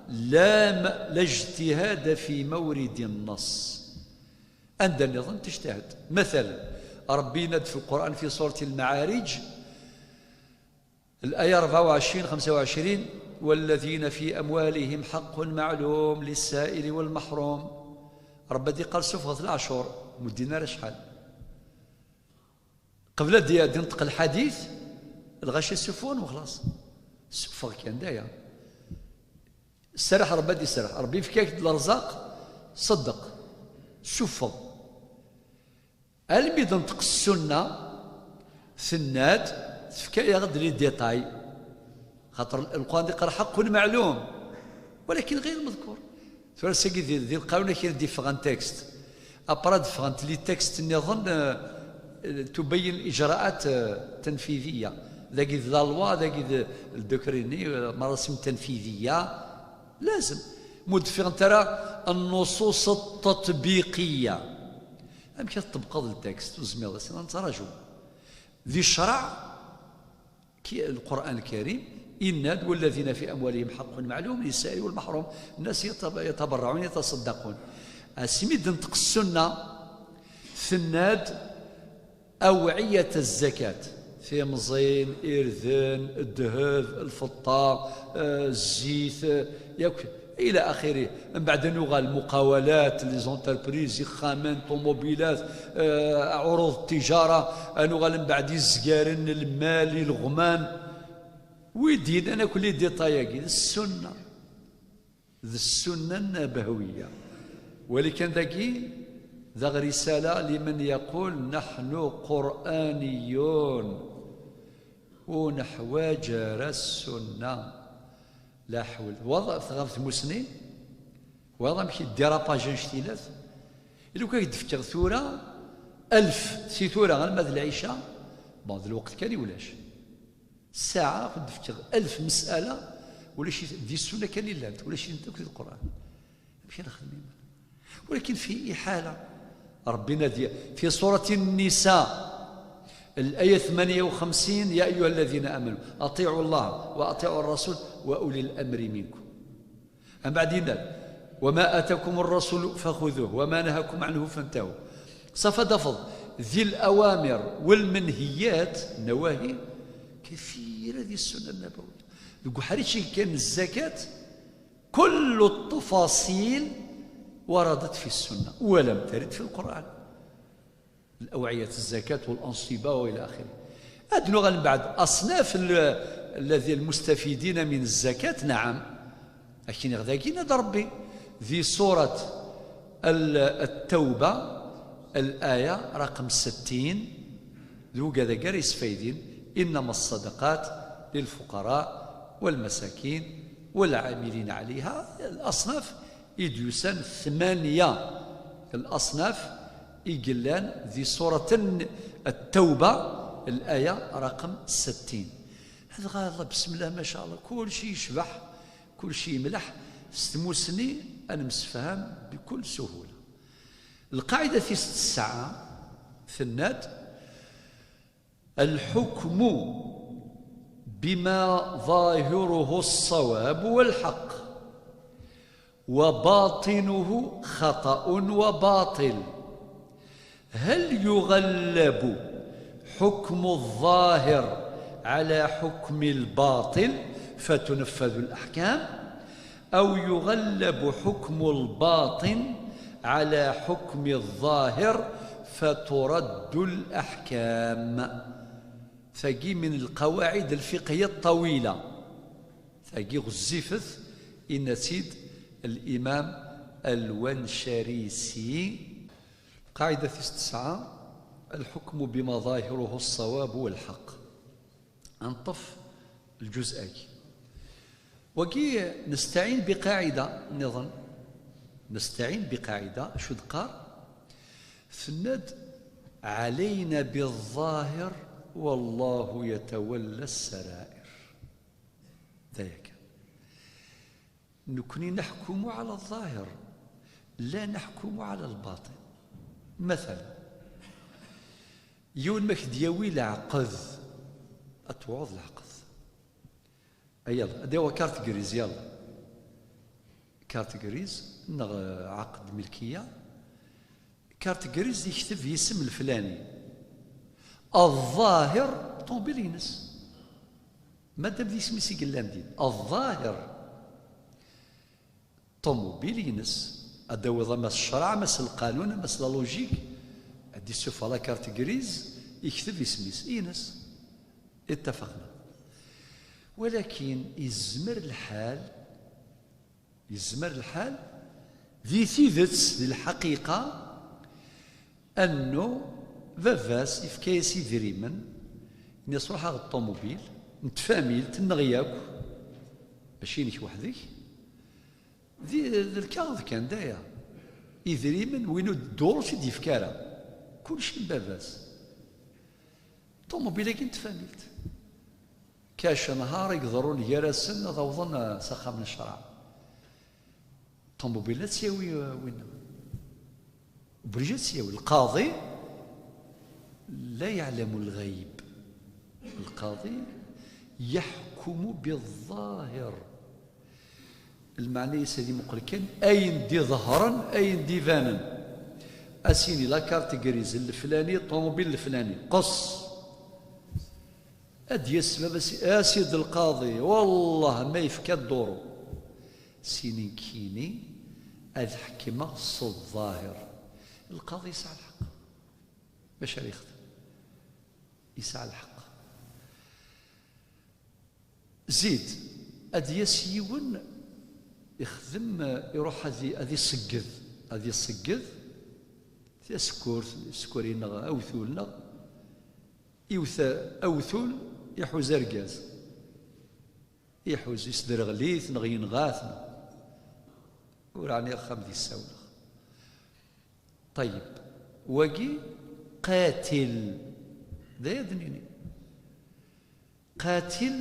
لا م- لا اجتهاد في مورد النص. Anda nniḍen tejtihad. Matalen, Ṛebbi yenna-d fi Lqur'an fi surat Lmaɛarij, laya rebɛa u ɛecrin, xemsa u ɛecrin: والذين في أموالهم حق معلوم للسائل والمحروم. Ṛebbi ad d-iqqar: "Suffɣet leɛcur." Ur d-yenni ara acḥal. Qbel ad d-, ad d-inṭeq lḥadit, lɣaci ssufɣen wexlaṣ. Suffeɣ kan, d aya. Serreḥ Ṛebbi ad d-iserreḥ. Ṛebbi yefka-ak-d leṛzaq, ṣeddeq. Suffeɣ. Almi d-tenṭeq ssunna, tenna-d, tefka-yaɣ-d les détails. Xaṭer Lqur'an d-iqqar: "حق معلوم ولكن غير مذكور". Tura ass-agi di, di lqawna kra d-iffɣen texte. Après ad ffɣent les textes nniḍen, euh, تبين الإجراءات, euh, التنفيذية. Dagi d la loi, dagi d le décret-nni, euh, مراسم تنفيذية. لازم. Ma ur d-ffɣent ara النصوص التطبيقية. Amek ad tṭebqeḍ ltekst? Ur zmireḍ, ad nettraǧu. Di ccṛeɛ, ki-, Lqur'an Lkarim, yenna-d: "والذين في أموالهم حق معلوم للسائل والمحروم". الناس يتب-، يتبرعون، يتصدقون. Asmi d-tenṭeq ssunna, tenna-d: "أوعية الزكاة". Timẓin, irden, ddheb, lfeṭṭa, eh, zzit, eh, yakk, إلى آخره. Mbeɛd ad nuɣal muqawalat, les entreprises, ixxamen, ṭumubilat, eh, ɛuruḍ ttijara, ad nuɣal mbeɛd izgaren, lmal, ileɣman. Wi d-yennan akk les détails-agi, d ssunna. D ssunna nabahwiya. Walakin dagi, d aɣ risala لمن يقول: "نحن قرآنيون". Ur neḥwaǧ ara ssunna. La ḥawla. Waḍ-, tɣab tmusni? Waḍ amek i ddirapajen cctilat? Ila akk ad k-d-fkeɣ tura alef, si tura alma d lɛica, bon, d lweqt kan i ulac. Ssaɛa ad k-d-fkeɣ alef mesala, ulac-it, di ssunna kan i llant, ulac-itent akk di Lqur'an. Amek ara nexdem iman? ولكن في إحالة. ربنا دي في سورة النساء، الآية ثمانية وخمسين: "يا أيها الذين آمنوا أطيعوا الله وأطيعوا الرسول وأولي الأمر منكم". من بعد ينال: "وما آتاكم الرسول فخذوه وما نهاكم عنه فانتهوا". صفا دفض ذي الأوامر والمنهيات، النواهي كثيرة ذي السنة النبوية. Deg uḥric kan الزكاة، كل التفاصيل وردت في السنة ولم ترد في القرآن. الأوعية الزكاة والأنصبة وإلى آخره. Ad nuɣal mbeɛd أصناف ال-، الذي المستفيدين من الزكاة، نعم. Akken iɣ dagi yenna-d Ṛebbi di surat ال-، التوبة، الآية رقم ستين، d wigad-agi ara yesfaydin: "إنما الصدقات للفقراء والمساكين والعاملين عليها". Laṣnaf i d-yusan, tmanya laṣnaf i yellan di surat n-, التوبة, الآية رقم ستين. Dɣa, Allah, بسم الله ما شاء الله, kulci yecbeḥ, kulci yemleḥ, s tmusni ad nemsefham بكل سهولة. Lqaɛida tis tesɛa tenna-d: "الحكم بما ظاهره الصواب والحق، وباطنه خطأ وباطل". هل يغلب حكم الظاهر على حكم الباطن فتنفذ الأحكام، أو يغلب حكم الباطن على حكم الظاهر فترد الأحكام؟ Tagi من القواعد الفقهية الطويلة. Tagi ɣezzifet, yenna-tt-id الإمام الونشريسي. Lqaɛida tis tesɛa: "الحكم بما ظاهره الصواب والحق". Ad neṭṭef lǧuz-agi. Wagi nesteɛin biqaɛida nniḍen. Nesteɛin biqaɛida, acu d-qqar? Tenna-d: علينا بالظاهر والله يتولى السرائر. D aya kan. Nekni نحكم على الظاهر، لا نحكم على الباطن. Matalan, yiwen ma k-d-yawi leɛqed, ad tewɛuḍ leɛqed. Ay yalla, ad yawi carte grise, yalla. Carte grise, neɣ, eh, ɛaqed milkiya. Carte grise yekteb yisem leflani. الظاهر ṭumubil-ines. Madam d isem-is i yellan din. الظاهر. Ṭumubil-ines. Ad d-tawiḍ ama s ccṛeɛ, ama s lqanun, ama s la logique. Ad d-issufeɣ la carte grise, yekteb isem-is. Ines. اتفقنا. Walakin yezmer lḥal, yezmer lḥal, di tidet, di lḥaqiqa, annu baba-s yefka-yas idrimen, yenna-yas: "Ruḥ aɣ-d ṭumubil n tfamilt-nneɣ yakk, mačči inek weḥd-k." D, d lkaɣeḍ kan, d aya. Idrimen, win ur d-ddurus i d-yefka ara. Kulci n baba-s. Ṭumubil-agi n tfamilt. Kac nhar i iḍerrun gar-asen ad awḍen, eh, s axxam n ccṛeɛ. Ṭumubil ad tt-yawi, eh, winna. Obligé ad tt-yawi. Lqaḍi لا يعلم الغيب. Lqaḍi يحكم بالظاهر. Lmeɛna-is ad imuqel kan ayen d-iḍehren, ayen d-ibanen. A s-yini la carte grise n leflani, ṭumubil leflani, qes. Ad d-yas baba-s, a sidi lqaḍi, wallah ma yefka dduru. S-yini nekkini ad ḥekmeɣ s ẓẓahir. Lqaḍi yesɛa lḥeqq. Maca ara yexdem. Yesɛa lḥeqq. Zid, ad d-yas yiwen, ixdem, iruḥ ad i-, ad iṣegged, ad iṣegged tasekkurt, asekkur-nneɣ, awtul-nneɣ, iwet awtul, iḥuz argaz. Iḥuz, isderɣel-it, neɣ yenɣa-t, neɣ ur ɛni axxam di ssawleɣ. Ṭayyeb, wagi qatil, d aya d-nini. Qatil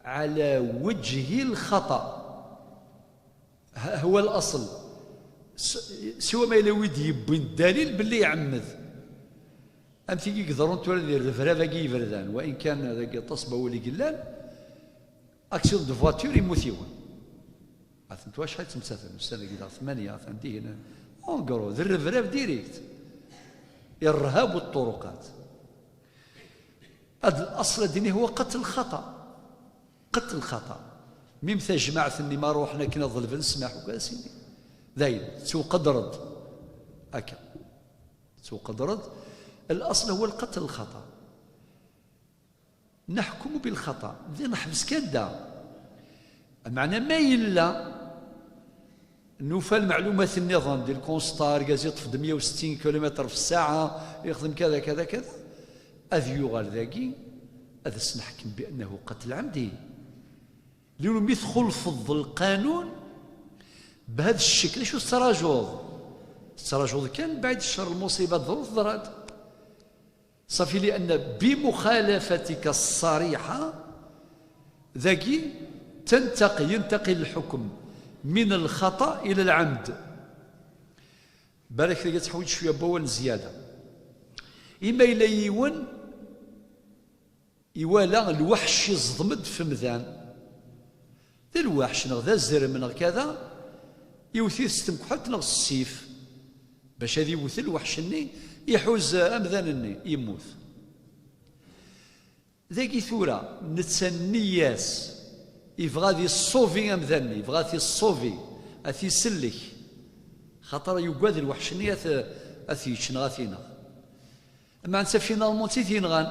ɛla wejhi lxaṭa. Ha-, huwa laṣel. S-, siwa ma yella wi d-yewwin ddalil belli iɛemmed. Am tigi i iḍerrun tura di rrebrab-agi iberdan, wa in kan dagi aṭas n wawal i yellan, accident de voiture, yemmut yiwen. Atent wacḥal ttmettaten ussan-agi daɣ tmanya, atan dihin. En gros, d rrebrab direct. Irhab ṭṭuruqat. Ad laṣel ad d-nini huwa qatl xaṭa. Qatl xaṭa. Mim tajmaɛt-nni ma ruḥen akken ad ḍelben ssmaḥ ukas-nni. Dayen, tettwqedreḍ. Akka. Tettwqedreḍ. Laṣel huwa lqatl xaṭa. نحكم بالخطأ. Di neḥbes kan da. Meɛna ma yella nufa lmeɛlumat nniḍen di lkunsṭa, argaz yeṭṭef-d meyya u settin kilumitr fi ssaɛa, yexdem kada, kada, kada, ad yuɣal dagi, ad as-neḥkem بأنه قتل عمدي. Lilu mi txulfeḍ lqanun, bhad ccekl, acu tettrajuḍ? Tettrajuḍ kan, بعد الشر, lmuṣiba teḍru, teḍra-d. صافي، لأن بمخالفتك الصريحة dagi تنتقل، ينتقل الحكم من الخطأ إلى العمد. Balak tagi ad teḥwiǧ cwiya n wawal n zzyada. Ima yella yiwen iwala lweḥc iẓḍem-d f umdan. D lweḥc neɣ d azrem neɣ kada, iwet-it s temkeḥḥalt neɣ s ssif, bac ad iwet lweḥc-nni, iḥuz amdan-nni, yemmut. Dagi tura, netta nniya-s, ibɣa ad issuvi amdan-nni, ibɣa ad t-issuvi, ad t-isellek, xaṭer yugad lweḥc-nni ad t-, ad t-yečč neɣ ad t-ineɣ. Ama netta finalement i t-yenɣan,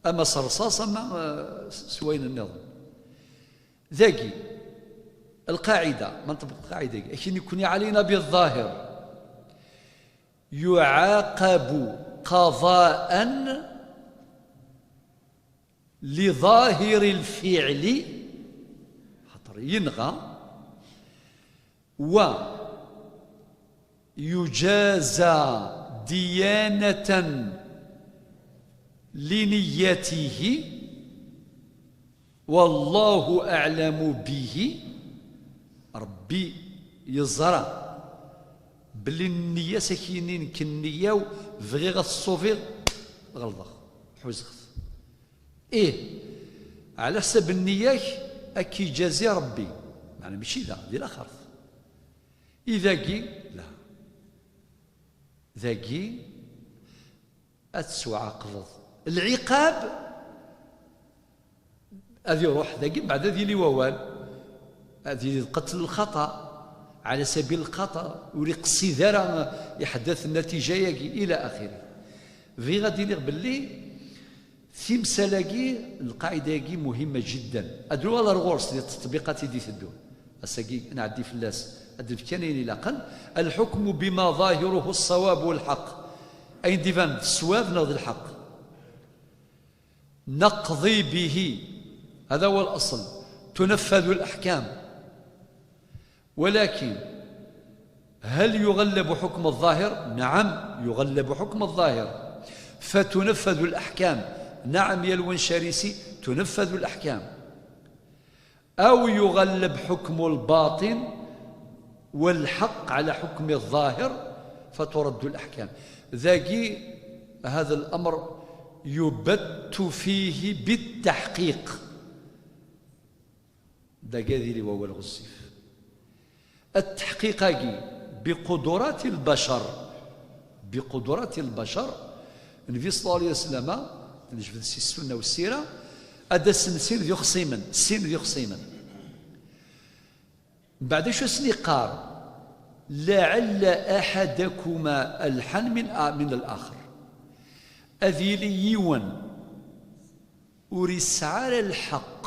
ama s rṣaṣ, ama, eh, s, s wayen nniḍen. Dagi, القاعدة, ma نطبق القاعدة, akken nekkni علينا بالظاهر يعاقب قضاء لظاهر الفعل, xaṭer yenɣa, ويجازى ديانة لنيته والله أعلم به. Ṛebbi yeẓra belli nniya-s, ak-yini nekk nniya-w bɣiɣ ad t-ṣṣubiɣ, ɣelḍeɣ, ḥuzaɣ-t. Ih, ɛla ḥsab nniya-k ad k-iǧazi Ṛebbi. Meɛna mačči da, di laxert. I dagi, la. Dagi ad tettwaɛaqbeḍ. Lɛiqab ad iruḥ dagi, mbeɛd ad yili wawal, ad yili d qetl lxaṭa, ɛla sabil lxaṭa, ur iqsid ara iḥeddat nnatija-agi, ila axiri. Bɣiɣ ad iniɣ belli timsal-agi, lqaɛida-agi muhimma jiddan. Ad nuɣal ar ɣur-s di tṭeṭbiqat i d-iteddun. Ass-agi ad nɛeddi fell-as, ad d-nefk kan ayen ilaqen. الحكم بما ظاهره الصواب والحق. Ayen d-iban d ṣṣwab neɣ d lḥeqq. نقضي به. هذا هو الأصل. تنفذ الأحكام. ولكن هل يغلب حكم الظاهر؟ نعم، يغلب حكم الظاهر، فتنفذ الأحكام. نعم يا الونشاريسي، تنفذ الأحكام. أو يغلب حكم الباطن والحق على حكم الظاهر فترد الأحكام. Dagi هذا الأمر يبت فيه بالتحقيق. Dagi ad yili wawal ɣezzif. Atteḥqiq-agi biqudurati lbacar, biqudurati lbacar, Nnbi ṣella Llahu ɛalayhi wa sallam, nejbed si ssunna u ssira, ad d-asen sin d ixṣimen, sin d ixṣimen. Mbeɛd acu asen-iqqar? لعل أحدكما ألحن من من الآخر. Ad yili yiwen ur yesɛi ara lḥeqq,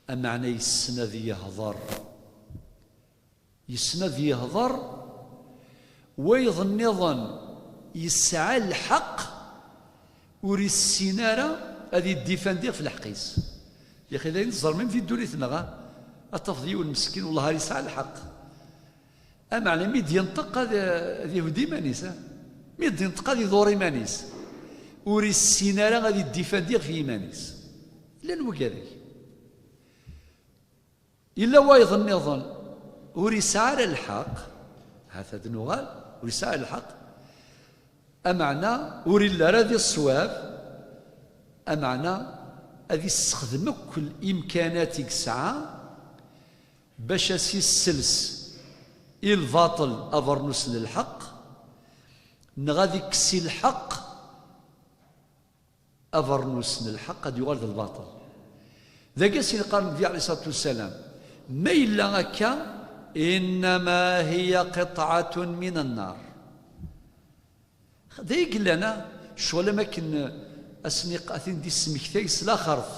ameɛna yessen ad yehḍer. Yessen ad yehḍer, wayeḍ nniḍen yesɛa lḥeqq, ur yessin ara ad yeddifandi ɣef lḥeqq-is. Yaxi d ayen teẓrem di ddunit-nneɣ, ad tafeḍ yiwen meskin, wellah ar yesɛa lḥeqq. Ameɛna mi d-yenṭeq ad, ad ihud iman-is, ah. Mi d-yenṭeq ad iḍur iman-is. Ur issin ara ad iddifandi ɣef yiman-is. Llan wigad-agi. Yella wayeḍ nniḍen ur yesɛi ara lḥeqq, hat ad nuɣal, ur yesɛi ara lḥeqq, ameɛna ur illi ara di ṣṣwab, ameɛna ad issexdem akk imkanat i yesɛa bac ad s-issels i lbaṭel abernus n lḥeqq, neɣ ad ikkes i lḥeqq abernus n lḥeqq, ad yuɣal d lbaṭel. Dagi as-yeqqar Nnbi ɛalayhi ṣṣalatu wassalam, ma yella akka, إنما هي قطعة من النار. D ay yellan, ah, ccɣel am akken, eh, asen-, ad ten-id-ismektay s laxert.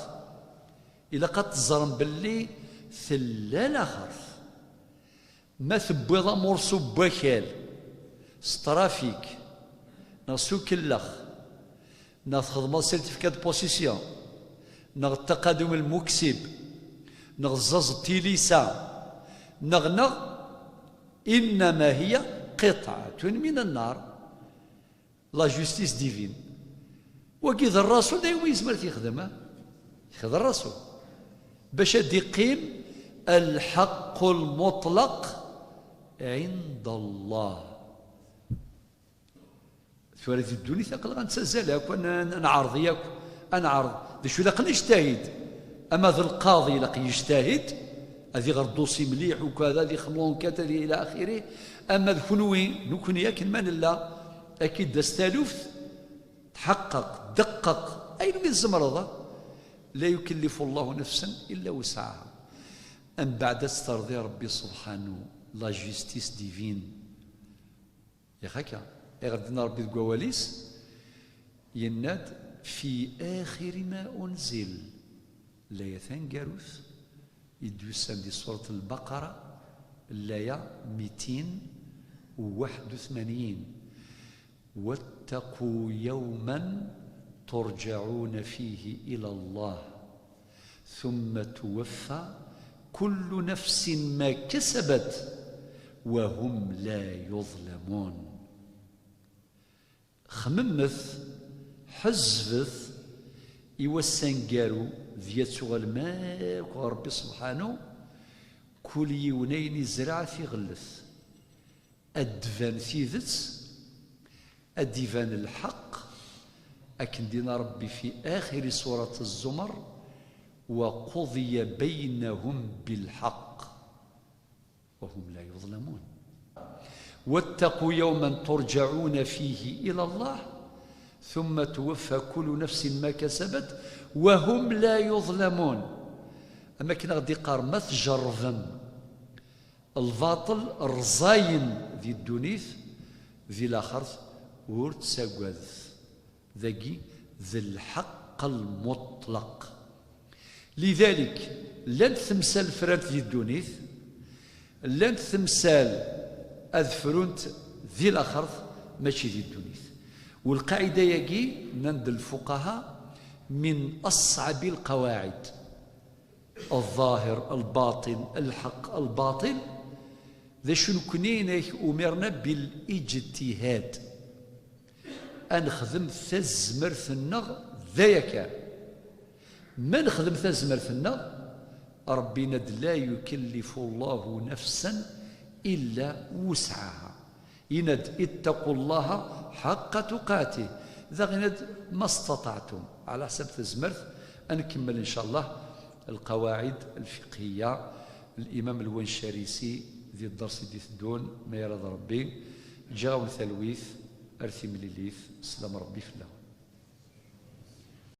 Ilaq ad teẓrem belli tella laxert. Ma tewwiḍ amurṣu n wakal s trafik, neɣ s ukellex, neɣ txedmeḍ certificat de possession, neɣ taqadum lmuksib, neɣ tezzazeḍ tilisa, neɣ, neɣ, إنما هي قطعة من النار. La justice divine. Wagi d Rrasul, d ayen yezmer ad t-yexdem, ah? Yexdem Rrasul. Bac ad d-iqqim الحق المطلق عند الله. Tura di ddunit aql-aɣ nettazzal akk, ad n-, ad neɛreḍ yakk, ad neɛreḍ. D acu ilaq nejtahid? Ama d lqaḍi ilaq yejtahid, ad iɣer ddusi mliḥ, ukad ad ixdem l'enquête, ad ila axiri. Ama d kunwi, nekni akken ma nella, ad k-id-tas taluft, tḥeqqeq, deqqeq, ayen umi tzemreḍ. لا يكلف الله نفسا إلا وسعها. Mbeɛd ad terḍi Rebbi subḥanu, la justice divine. Yax akka, ayɣer d-yenna Rebbi deg wawal-is, yenna-d, في آخر ما أنزل, laya taneggarut i d-yusan di surat Lbaqara, laya mitin u waḥed u tmanyin, واتقوا يوما ترجعون فيه إلى الله ثم توفى كل نفس ما كسبت وهم لا يظلمون. Xemmet, ḥezzbet i wass aneggaru, dya ad tuɣalem akk ɣer Ṛebbi Subḥanu, kul yiwen ayen izreɛ ad t-iɣellet. Ad d-tban tidet, ad d-iban lḥeqq, akken d-yenna Ṛebbi fi axiri surat Zzumer: وقضي بينهم بالحق وهم لا يظلمون. واتقوا يوما ترجعون فيه إلى الله ثم توفى كل نفس ما كسبت وهم لا يظلمون. Am akken a ɣ-d-iqqar, ma tjerrbem lbaṭel rẓayen di ddunit, di laxert ur ttagadet. Dagi d lḥeqq lmuṭlaq. Lidalik, llant temsal frant di ddunit, llant temsal ad frunt di laxert, mačči di ddunit. Walqaɛida-agi, nnan-d lfuqaha, min aṣṣɛabi lqawaɛid. Ẓẓahir, lbaṭin, lḥeqq, lbaṭil, d acu nekni inek umirna bil ijtihad. Ad nexdem tazmert-nneɣ d aya kan. Ma nexdem tazmert-nneɣ, Ṛebbi yenna-d: لا يكلف الله نفسا إلا وسعها. Yenna-d: اتقوا الله حق تقاته. Daɣ yenna-d: ما استطعتم. Ɛla ḥsab tazmert, ad nkemmel, ncallah, lqawaɛid lfiqhiya, limam Lwancarisi, di dders i d-iteddun, ma irad Ṛebbi. Ǧǧiɣ-awen talwit, ar timlilit, sslam Ṛebbi fell-awen.